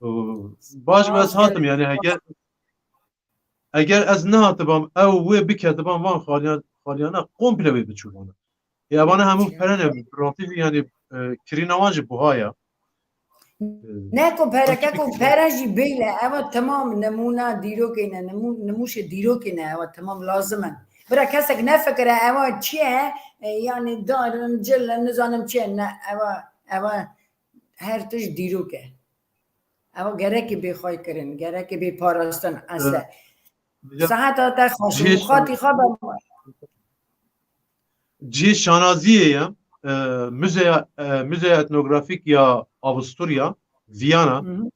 Û baş be ez hatim, yani eger, eger ez nehatibam, ew wê biketibam van xaliyan, xaliyana komple wê biçûbana. Ê, evana hemû pere ne, rantî jî, yani, e, kirîna wan jî buha ya. E, Neko pere, keko pere jî bêle, ewa temam nemûna dîrokê ne, nemû-, nimûşê dîrokê ne, ewa temam lazim in. Bira kesek nefikire, ewa çi ye? E, yani darin, cil, nizanim çi ye, ne, ewa, ewa her tişt dîrok e. Ew gerekî bê xwey kirin, gerekî bê parastin, esle. Saeta te xweş, cihê xatî xwe be. Cihê şanaziyê ye, e, Muzeya, e, Muzeya Etnografîk ya Avusturya, Viyana. Hı hı.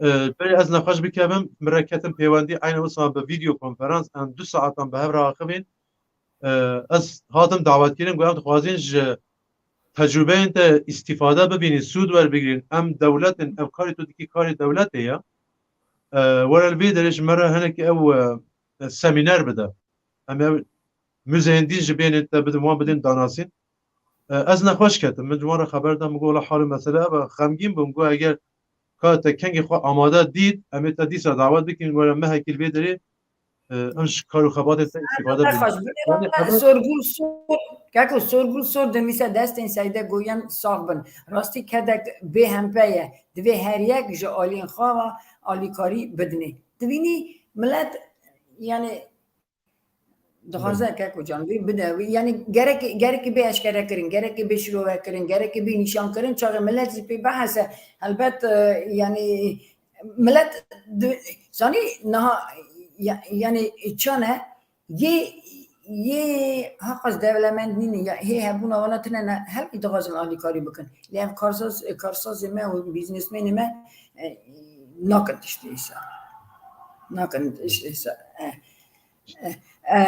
E, berê ez nexweş bikevim, min re ketin pêwendî, eyne wisa bi vîdeo konferans, em du saetan bi hev re axivîn. E, ez hatim dawetkirin, ku em dixwazin ji tecrûbeyên te îstîfade bibînin, sûd werbigrin. Em dewlet in, ev karê tu dikî karê dewletê ye. E, were li vê derê ji me re hinekî ew, e, semîner bide. Em ev muzeyên din ji bênê te bidin, wan bidin danasîn. E, ez nexweş ketim. Min ji wan re xeber da, min got, wela hal û mesele ev e. Xemgîn bûm, got, eger ka te kengê xwe amade dît, em ê te dîsa dawet bikin, were mehekî li vê derê, e, em ji kar û xebatê te îstîfade bikin. Xweş, binê Yani, me xebat Sorgul Sor, keko Sorgul Sor dinivîse destên Seyde Goyen sax bin. Rastî kedek bê hempe ye. Divê her yek ji aliyên xwe ve alîkarî bidinê. Dibînî milet, yani, Dixwaze Belê. Keko can, wî bide. Wî, yani, gerek, gerekî bê eşkere kirin, gerekî bê şirove kirin, gerekî bê nîşan kirin, çaxê milet jî pê behese. Helbet, e, yani, milet di-, zanî niha, ya-, yani, çane, yê, yê haqas dewlemend nîne, ya, hê hebûna wana tine ne, her kî dixwazin alîkarî bikin. Lê ev karsaz, karsazê me û biznesmenê me, e, nakin tiştê îsa. Nakin tiştê îsa. E. E,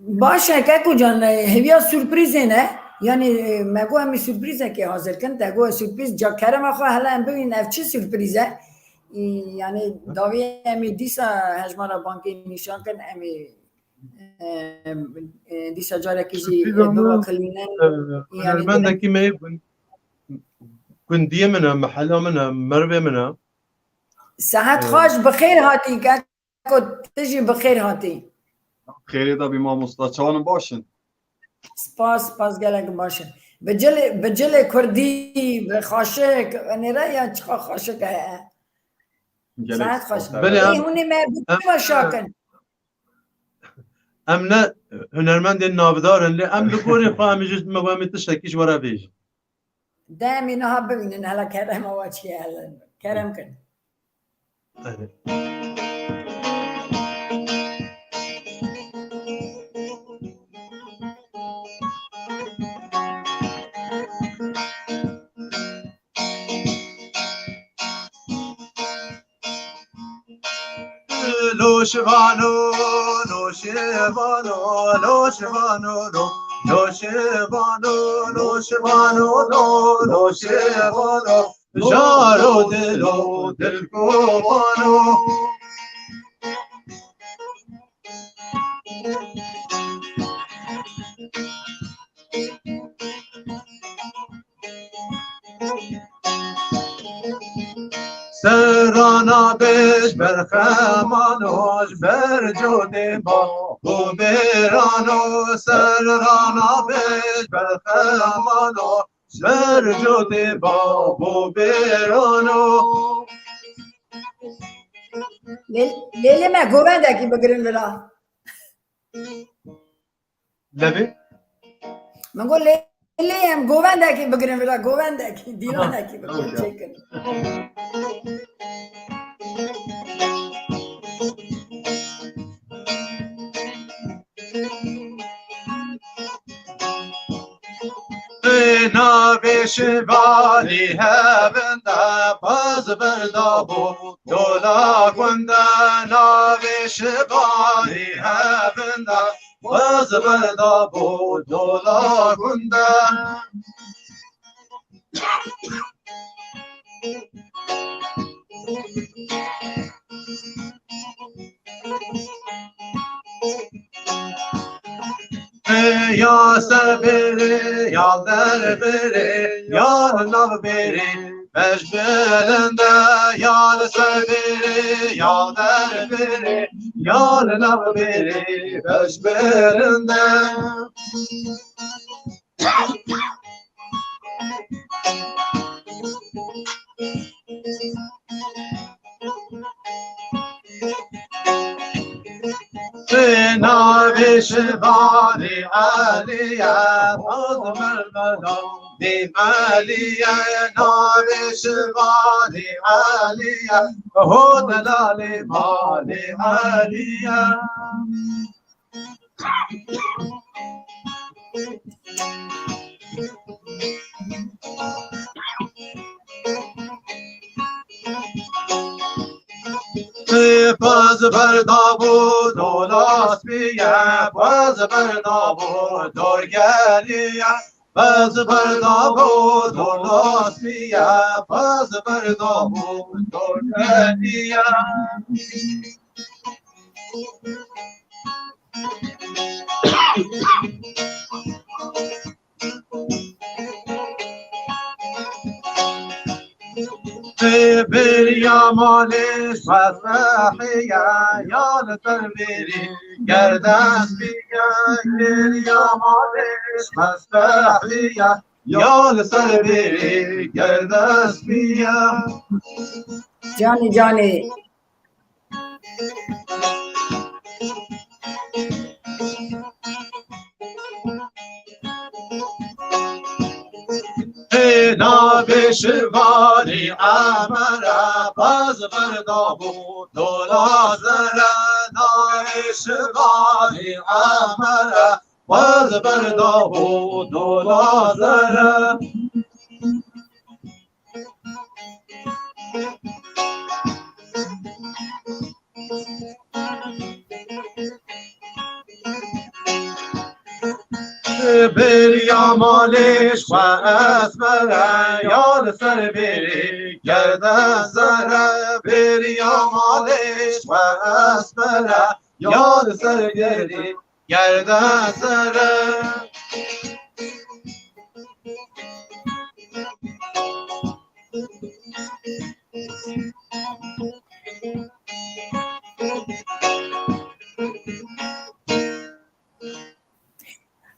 baş e, Keko can, e, hêviya surprîzê ne? Yani, e, me got em ê surprîzekê hazir kin, te got surprîz, ca kerema xwe hele em bibînin ev çi surprîz e? E, yani, dawiyê em ê dîsa hejmara bankê nîşan kin, em ê, e, e, dîsa carekî jî, Surprîza e, min, biva kilînin. E, yani, hunermendekî me ye, gund-, gundiyê min e, mehela min e, mervê min e. Saet E, xweş, bi xêr hatî, Keko. Ku tu jî bi xêr hatî. Xêrê de bî mamosta, çawan in, baş in? Spas, spas, gelek baş in. Bi cilê, bi cilê kurdî, bi xaşik, nêre ya çiqa xaşik heye. Gelek Saet xweş. spas, Belê, Ê, em, hûnê me bi em, çi ve şakin? Em ne hunermendên navdar in, lê em li gorê xwe em ê ji me, em ê tiştekî ji we re bêjin. Demê niha bibînin, hela kerema we çi ye, hele kerem kin. Lo şivano, lo şivano, lo şivano, lo, lo şivano, lo şivano, lo, lo şivano, jaro dilo dilkovano. Bêj berxemano ji ber cotê ba û bêrano ser rana bêj berxemano ji ber cotê ba û bêrano. Lê, lê, lê me govendekî bigirin vira. Levê? Min got lê, lê em govendekî bigirin vira, govendekî, dîlanekî bigirin çêkin. Navê şivalî hevinde pez berda bû dola gunda, navê şivalî hevinde pez berda bû dola gunda. Ya ser bêrê, ya der bêrê, ya li nav bêrê, beş bilinde, ya li ser bêrê, ya der bêrê, ya li nav bêrê, beş bilinde. Navê şivalî Elî ye, poz berda bî Elî ye, navê şivalî Elî ye, ho delalê malê Elî ye. Pez berda bû dola spî ye, pez berda bû dorgelî ye, pez berda bû dola spî ye, pez berda bû dorgelî ye. Bêriya malê ji xwe fehiye, ya li ser bêrî gerdest bîye. Bêriya malê ji xwe fehiye, ya li ser bêrî gerdest bîye. Canî, canî. Navê şivalî Emere, pez berda bû dola zere. Navê şivalî Emere, pez berda bû dola zere. Bêriya malê ji xwe esmer e, ya li ser bêrî gerde zer e. Bêriya malê ji xwe esmer e, ya li ser bêrî gerde zer e.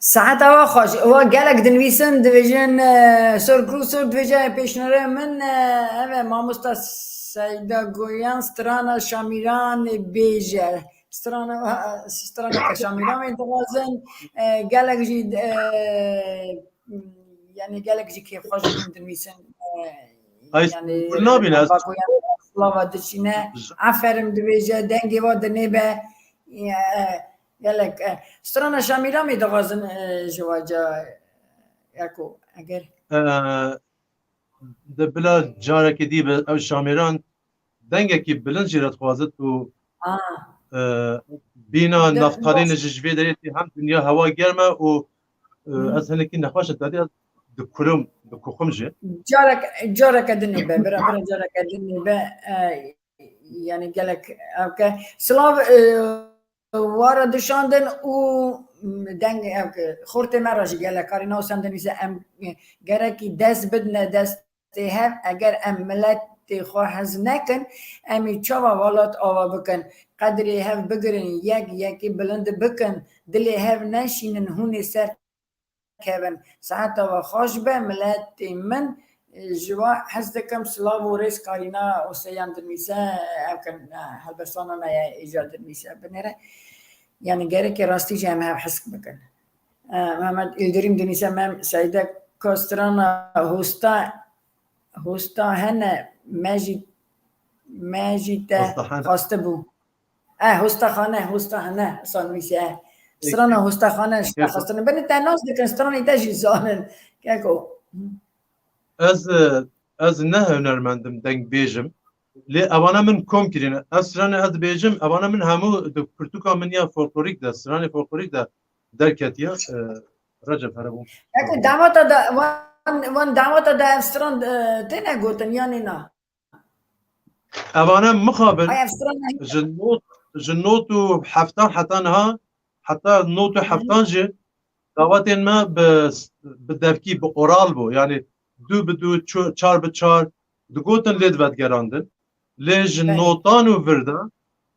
Saeta we xweş. We gelek dinivîsin, dibêjin, e, Sor Gru Sor dibêje pêşnûrê min, e, ev e, mamosta Seyda Goyan strana Şamîranê bêje. Strana, straneke Şamîranê dixwazin, e, gelek jî, e, yanî gelek jî kêfxweş bûn dinivîsin, e, Ay, yanî, nabîne ez. Silava diçîne, aferin dibêje, dengê we dinêbe, e, gelek, e, strana Şamîranê dixwazin, e, ji we ca, Eko, eger. E, de bila carekê dî be ew Şamîran dengekî bilind jî re dixwazit û, Ah. e, bîna Neftalînê jî ji vê derê tê hem dinya hewa germ e û, e, Hmm. ez hinekî nexweş im, tadî ez dikurim, dikuxim jî. Carek, careke din ê be, bira, bira, careke din ê be, e, yanî gelek ev ke. Silav, e, wara dişandin û, m, deng, ev ke, xortê me re jî gelek karî navsendin, îse em, e, gerekî dest bidine destê hev, eger em milet, miletê xwe hez nekin, em ê çawa welat ava bikin? Qedrê hev bigirin, yek yekê bilind bikin, dilê hev neşînin hûn ê ser kevin. Saeta we xweş be, miletê min. Ji we hez dikim, silav û rêz Karîna Oseyan dinivîse, ev kin, helbestana me ye, îcar dinivîse binêre. Yani gereke rastî jî em hev hisk bikin. E, Mehmet Îldirîm dinivîse, Mem Seîde, ka strana hosta, hosta hene, me jî, me jî te Hosta hene. xwestibû. E, hosta xane, hosta hene, sanivîse. Peki. Strana hosta xane, Peki. xwestine. Beni te nas dikin, stranê te jî zanin. Keko. Ez, e, ez ne hunermendim, deng bêjim. Lê evana min kom kirîne. Ez stranê ez dibêjim, evana min hemû di pirtûka min ya folklorîk de, stranê folklorîk de derketiye. E, Recep here bû. Eko dawata da, wan, wan dawata da ev stran, e, têne gotin, yanî na? Evane mixabin Ay, ev stran ne? ji not, ji not û heftan heta niha, heta not û Hı hı. heftan jî dawetên me bi, bi devkî, bi oral bû. Yani du bi du, çu-, çar bi çar digotin lê divedgerandin. Lê ji Belê. notan û vir de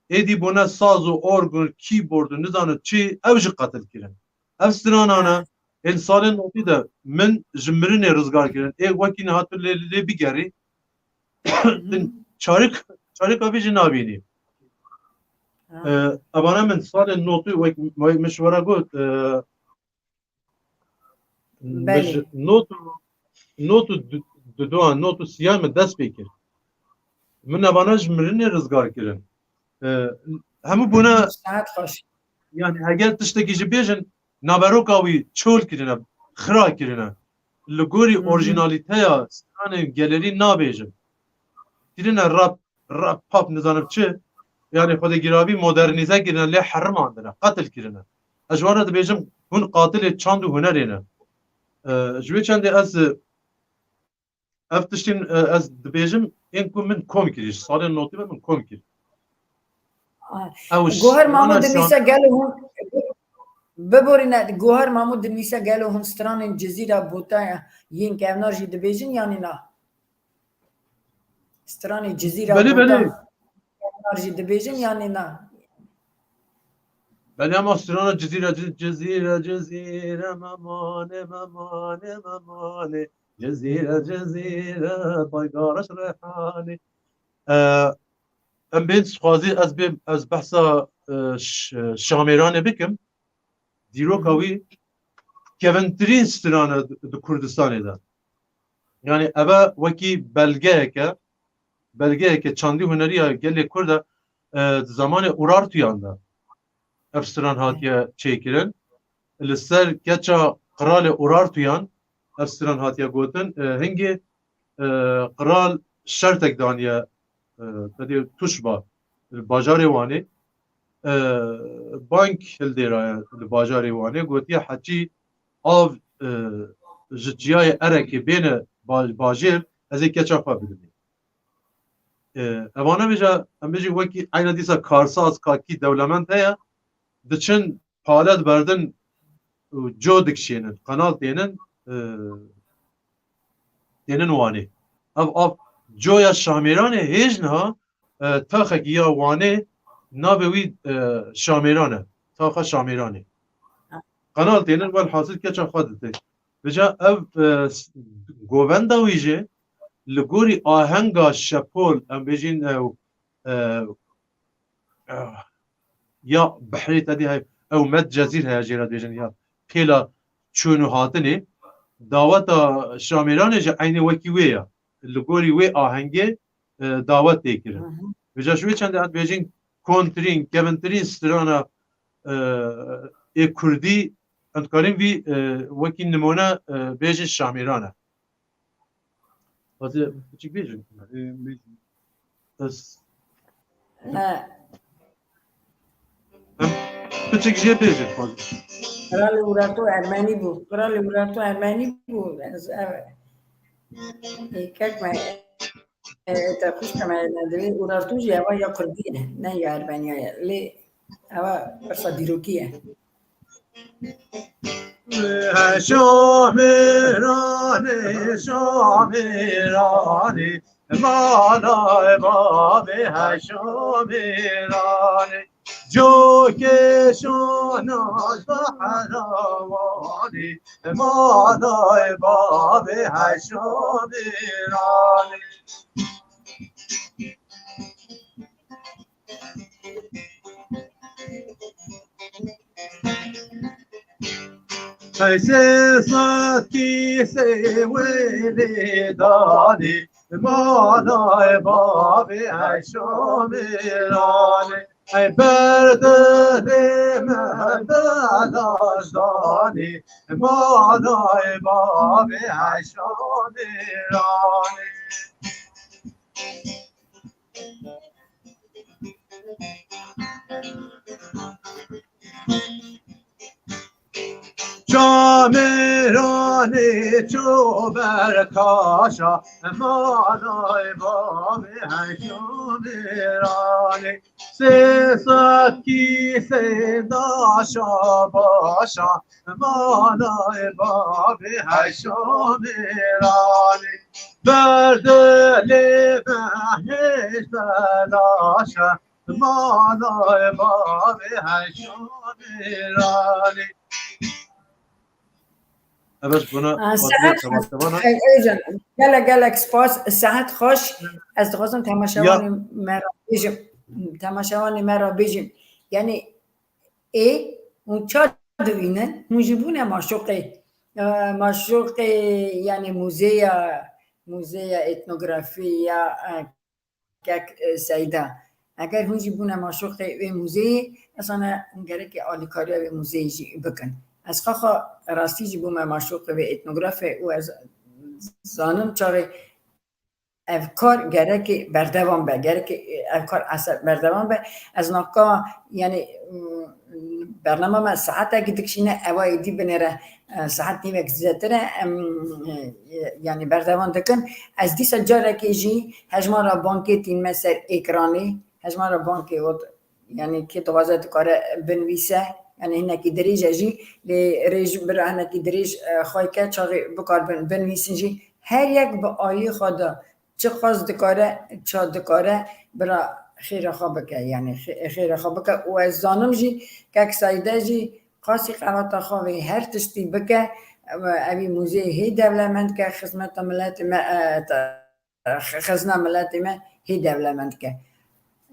êdî bûne saz û org û keyboard û nizanim çi, ew jî qetil kirin. Ev stranane Ha. ên salên notî de min ji mirinê rizgar kirin. Ê wekî niha tu lê, lê bigerî, Hı hı. tu çarik, çarika vî jî nabînî. Ha. E, evane min salên notî wek, wek min ji we re got, e, Belê. Min ji not û, not û du-, duduan, not û siyan min dest pê kir. Min evana ji mirinê rizgar kirin. E, hemû bûne Saet xweş. Yani heger tiştekî jî bêjin, naveroka wî çol kirine, xira kirine. Li gorî Hı hı. orjinalîteya stranên gelerî nabêjin. Kirine rap, rap, pop, nizanim çi. Yani xwedê giravî modernîze kirine, lê herimandine, qetil kirine. Ez ji wan re dibêjim, hûn qatilê çand û hunerê ne. E, ji wê çendê ez, e, ev tiştên, e, ez dibêjim, ên ku min kom kirî, ji salên notî ve min kom kir. Ay. Ew Goher Mamû şana dinivîse şan- gelo hûn, biborîne, Goher Mamû dinivîse gelo hûn stranên Cizîra Botaya yên kevnar jî dibêjin yanî na? Stranê Cizîra Belê, Bota belê. kevnar jî dibêjin yanî na? Belê, ama strana Cizîra, Ci-, Cizîra, Cizîra, memane, memane, memane. Cizîre, Cizîre, paygaraş Reyhanî. E, em bên dixwazî ez bêm, ez behsa, e, ş-, Şamêranê bikim. Dîroka Hı hı. wî kevintirîn strane di, di Kurdistanê de. Yani eve wekî belgeyeke, belgeyeke çandî huneriya gelê Kurd e, e, di zamanê Urartuyan de ev stran hatiye çêkirin. Li ser keça Qiralê Urartuyan ev stran hatiye gotin. E, hingê, e, qiral şertek daniye, e, tedê Tuşba, li bajarê Wanê, e, bank hildêraye li bajarê Wanê, gotiye heçî av, e, ji çiyayê Erekê bêne ba-, bajêr, ez ê keça xwe bidimê. E, evana vêca, em bêjin wekî eyna dîsa karsaz, kakî, dewlemend heye, diçin pale diberdin û co dikişênin, qenal tênin, e, tênin Wanê. Ev av coya Şamêranê hêj niha, e, taxekî ya Wanê navê wî, e, Şamêran e. Taxa Şamêranê. Qenal tênin, welhasil keça xwe dite. Vêca ev, e, s-, govenda wî jî li gorî ahenga şepol, em bêjin ew, e, e, ya bihrê te dî heye, ew Med Cezîr heye jê re dibêjin ya pêla çûn û hatinê. Daweta Şamêranê jî eynî wekî wê ye. Li gorî wê ahengê, e, dawet tê kirin. Hı hı. Vêca ji wê çendê em dibêjin kontirîn, kevintirîn strana, e, ê kurdî, em dikarin vî, e, wekî nimûne, e, bêjin Şamêran e. Hadi piçik bêjin. Ez He. Em piçik jê bêjin. Qiralê Urartu Ermenî bû. Qiralê Urartu Ermenî bû. Ez, ev, e, kek me, e, te xwişka me, ne, divê Urartu jî eva ya Kurdî ye, ne ya Ermeniya ye. Lê eva pirsa dîrokî ye. Şamirane, şamirane, Malay babê Heşo Mêranê. Cokê şona zehrawanê. Malay babê Heşo Mêranê. Qeysê sed kîsê wê lê danê, malay babê Heşo Mêranê. Ey berdilê me belaş danê, malay babê Heşo Mêranê. Çamêranê ço ber kaşa, malay babê Heşo Mêranê. Sê sed kîsê daşa başa, malay babê Heşo Mêranê. Berdilê me hêj belaşa, malay babê Heşo Mêranê. Evet, buna Aa, saet, gelek gelek spas, saet hoş. Ez dixwazim temaşevanê me re bêjim. Temaşevanê me re bêjim. Yani, ê, hûn ça dibînin, hûn jî bûne maşûqê, e, maşûqê, yani, muzeya, muzeya etnografî ya, e, kek, e, Seyda. Eger hûn jî bûne maşûqê wê muzeyê, ez zane hûn gerekê alîkariya wê muzeyê jî bikin. Ez xwexa rastî jî bûme maşûqê wê etnografê û ez zanim çaxê ev kar gerekê berdewam be, gerekê ev kar eser berdewam be. Ez naka, yani, mm, bernama me saetekî dikişîne, ewa êdî binêre, e, saet nîvek zêdetir e, em, e, yani, berdewam dikin. Ez dîsa carekê jî hejmara bankê tînme ser ekranê, hejmara bankê got, yani, kê dixwaze dikare binivîse, yani, hinekî dirêj e jî, lê rêj bira hinekî dirêj, e, xwey ke çaxê bikarbin binivîsin jî, her yek bi alî xwe de çiqas dikare, ça dikare, bira xêra xwe bike, yani, xê-, xêra xwe bike. Û ez zanim jî, kek Seyde jî qasî qeweta xwe vê her tiştî bike, ev-, evî muzeyê hê dewlemend ke, xizmeta miletê me, e, te-, xizna miletê me hê dewlemend ke.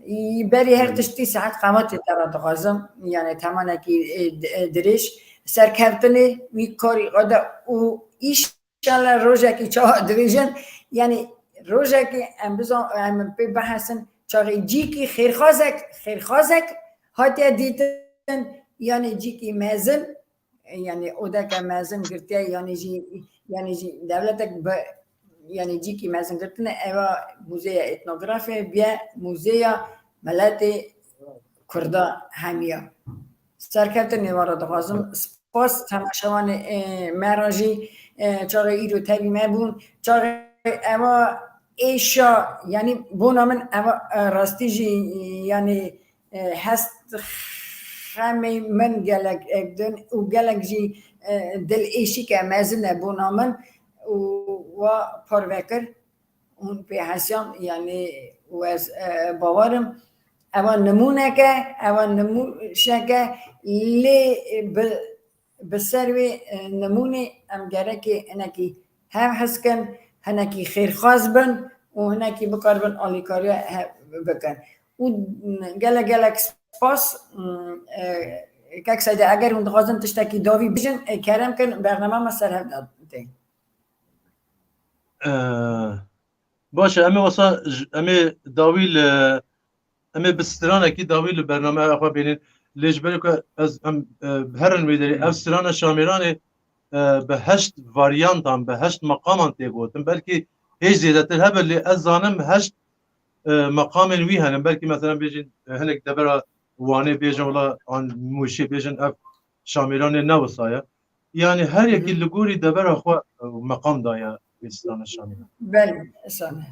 Î, berî her tiştî saet qewetê te re dixwazim, yani temanekî, e, di-, e, dirêj, serkeftinê wî karî xwe de û îş Înşallah rojekî çawa dibêjin, yani rojekî em bizan, em pê bihesin, çaxê cîkî xêrxwazek, xêrxwazek hatiye dîtin, yani cîkî mezin, yani odeke mezin girtiye, yani jî, yani jî dewletek bi, yani cîkî mezin girtine, eva muzeya etnografê biye muzeya miletê Kurda hemiya. Serkeftin nêvara dixwazim. Spas temaşevanê, e, me re jî, e, çaxê îro tevî me bûn. Çaxê eva êşa, yani bona min eva, e, rastî jî, yani, e, hest xemê min gelek, e, din û gelek jî, e, dil êşîke mezin e bona min û wa parve kir. Hûn pê hesiyan, yani, û ez, e, bawer im, eva nimûnek e, eva nimûşek e, lê bi, bi ser wê, e, nimûnê em gerekê hinekî hev hez kin, hinekî xêrxwaz bin û hinekî bikaribin alîkariya hev bikin. Û gelek gelek spas, e, kek Seyde, eger hûn dixwazin tiştekî dawî bijin, e, kerem kin, bernama me ser hev de tê. Ee, baş e, em ê wesa j-, em ê dawî li, em ê bi stranekî dawî li bernameya xwe bînin. Lê ji ber ku ez, em, e, herin wê derê, ev strana Şamêranê, e, bi heşt varyantan, bi heşt meqaman tê gotin. Belkî hêj zêdetir hebe, lê ez zanim heşt, e, meqamên wî hene. Belkî mesela bêjin, e, hinek devera Wanê bêjin, wela an Mûşê bêjin, ev Şamêranê ne wisa ye. Yani her yekî li gorî devera xwe, e, meqam daye vê strana Şamê. Belê, sane.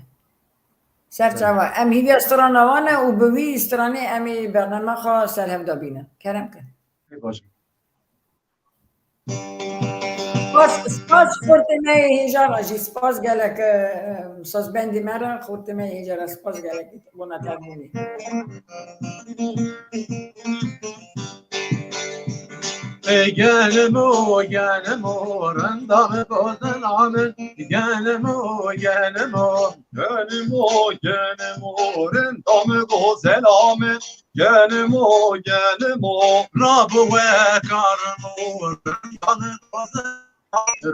Serçava. Em hîviya strana wan e û bi wî stranê em ê bername xwe ser hev de bînin. Kerem kin. Ê baş. Spas, spas xortê me yê hêja re jî, spas gelek, e, sazbendî me re, xortê me yê hêja re spas gelek bona tevbûnê. Gelimo, gelimo, renda min, gozela min. Gelimo, gelimo. Gelimo, gelimo, renda min, gozela min. Gelimo, gelimo. Rabu we karimo, renda min, gozela.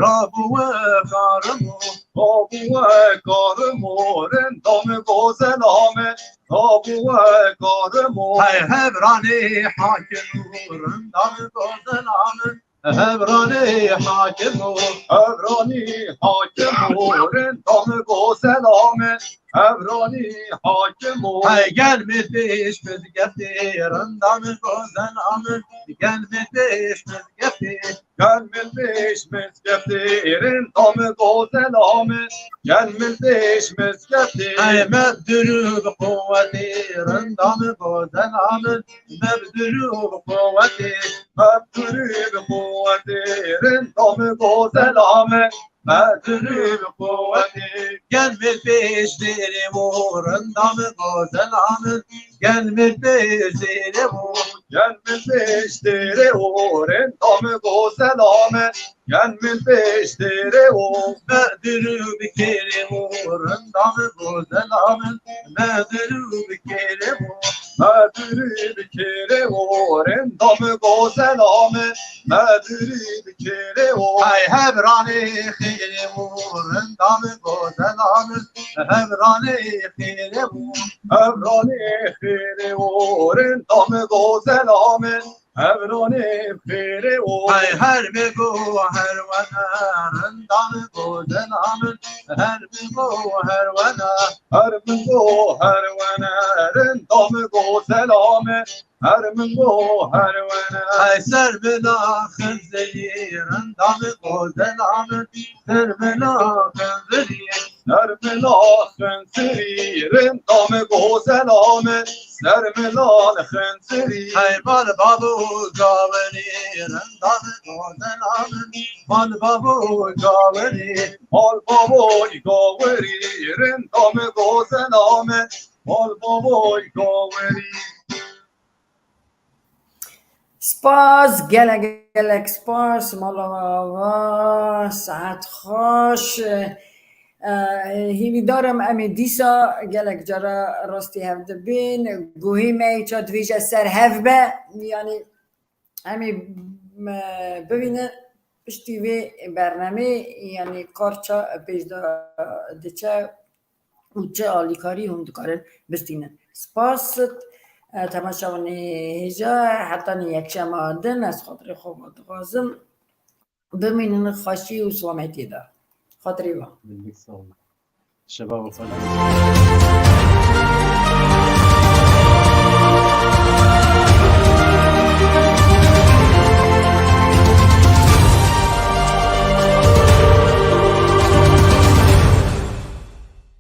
Rabu we karimo, rabu we karimo, renda min, gozela min. Rabu we karimo. Hey Hevranê hakimo, renda min, gozela min. Hevranê hakimo. Hevranê hakimo, renda min, gozela min. Hevranê hakimo. Hey gel min pêş mizgeftê, renda min, gozela min. Gel min pêş mizgeftê. Gel min pêş mizgeftê, renda min, gozela min. Gel min pêş mizgeftê. Hey me bi dirû bi quwetê, renda min, gozela min. Me bi dirû bi quwetê. Me bi dirû bi quwetê, renda min, gozela min. Me bi dirû bi quwetê. Gel min pêş dêrê û, renda min, gozela min. Gel min pêş dêrê û. Gel min pêş dêrê û, renda min, gozela min. Gel min pêş dêrê û. Me dirû bi kêrê û, renda min, gozela min. Me dirû bi kêrê û. Me dirû bi kêrê û, renda min, gozela min. Me dirû bi kêrê û. Hey Hevranê xêrê û, renda min, gozela min. Hevranê xêrê û. Hevranê xêrê û, renda min, gozela min. Hevranê xêrê û. Hey her min go her wene, renda min, gozela min. Her min go her wene. Her min go her wene, renda min, gozela min. Her min go her wene. Hey ser min a xinzirî, renda min, gozela min. Ser min a xinzirî. Ser min a xinzirî, renda min, gozela min. Ser min a xinzirî. Hey mal babo gawerî, renda min, gozela min. Mal babo gawerî. Mal babo gawerî, renda min, gozela min. Mal babo gawerî. Spas, gelek gelek spas, mala ava, saet xweş. Eh, hîvîdar im em ê dîsa gelek cara rastî hev dibin. Guhê me yê çadirêj e ser hev be, yanî em ê, me, bibînin piştî vê bernamê, yanî kar ça pêş de diçe û çi alîkarî hûn dikarin bistînin. Spas, e, temaşevanê hêja, hetanî yekşema din ez xatirê xwe ve dixwazim. Bimînin xweşî û selametiyê de. Xatirê we. Gelek sağ olun. Şeva we xweş.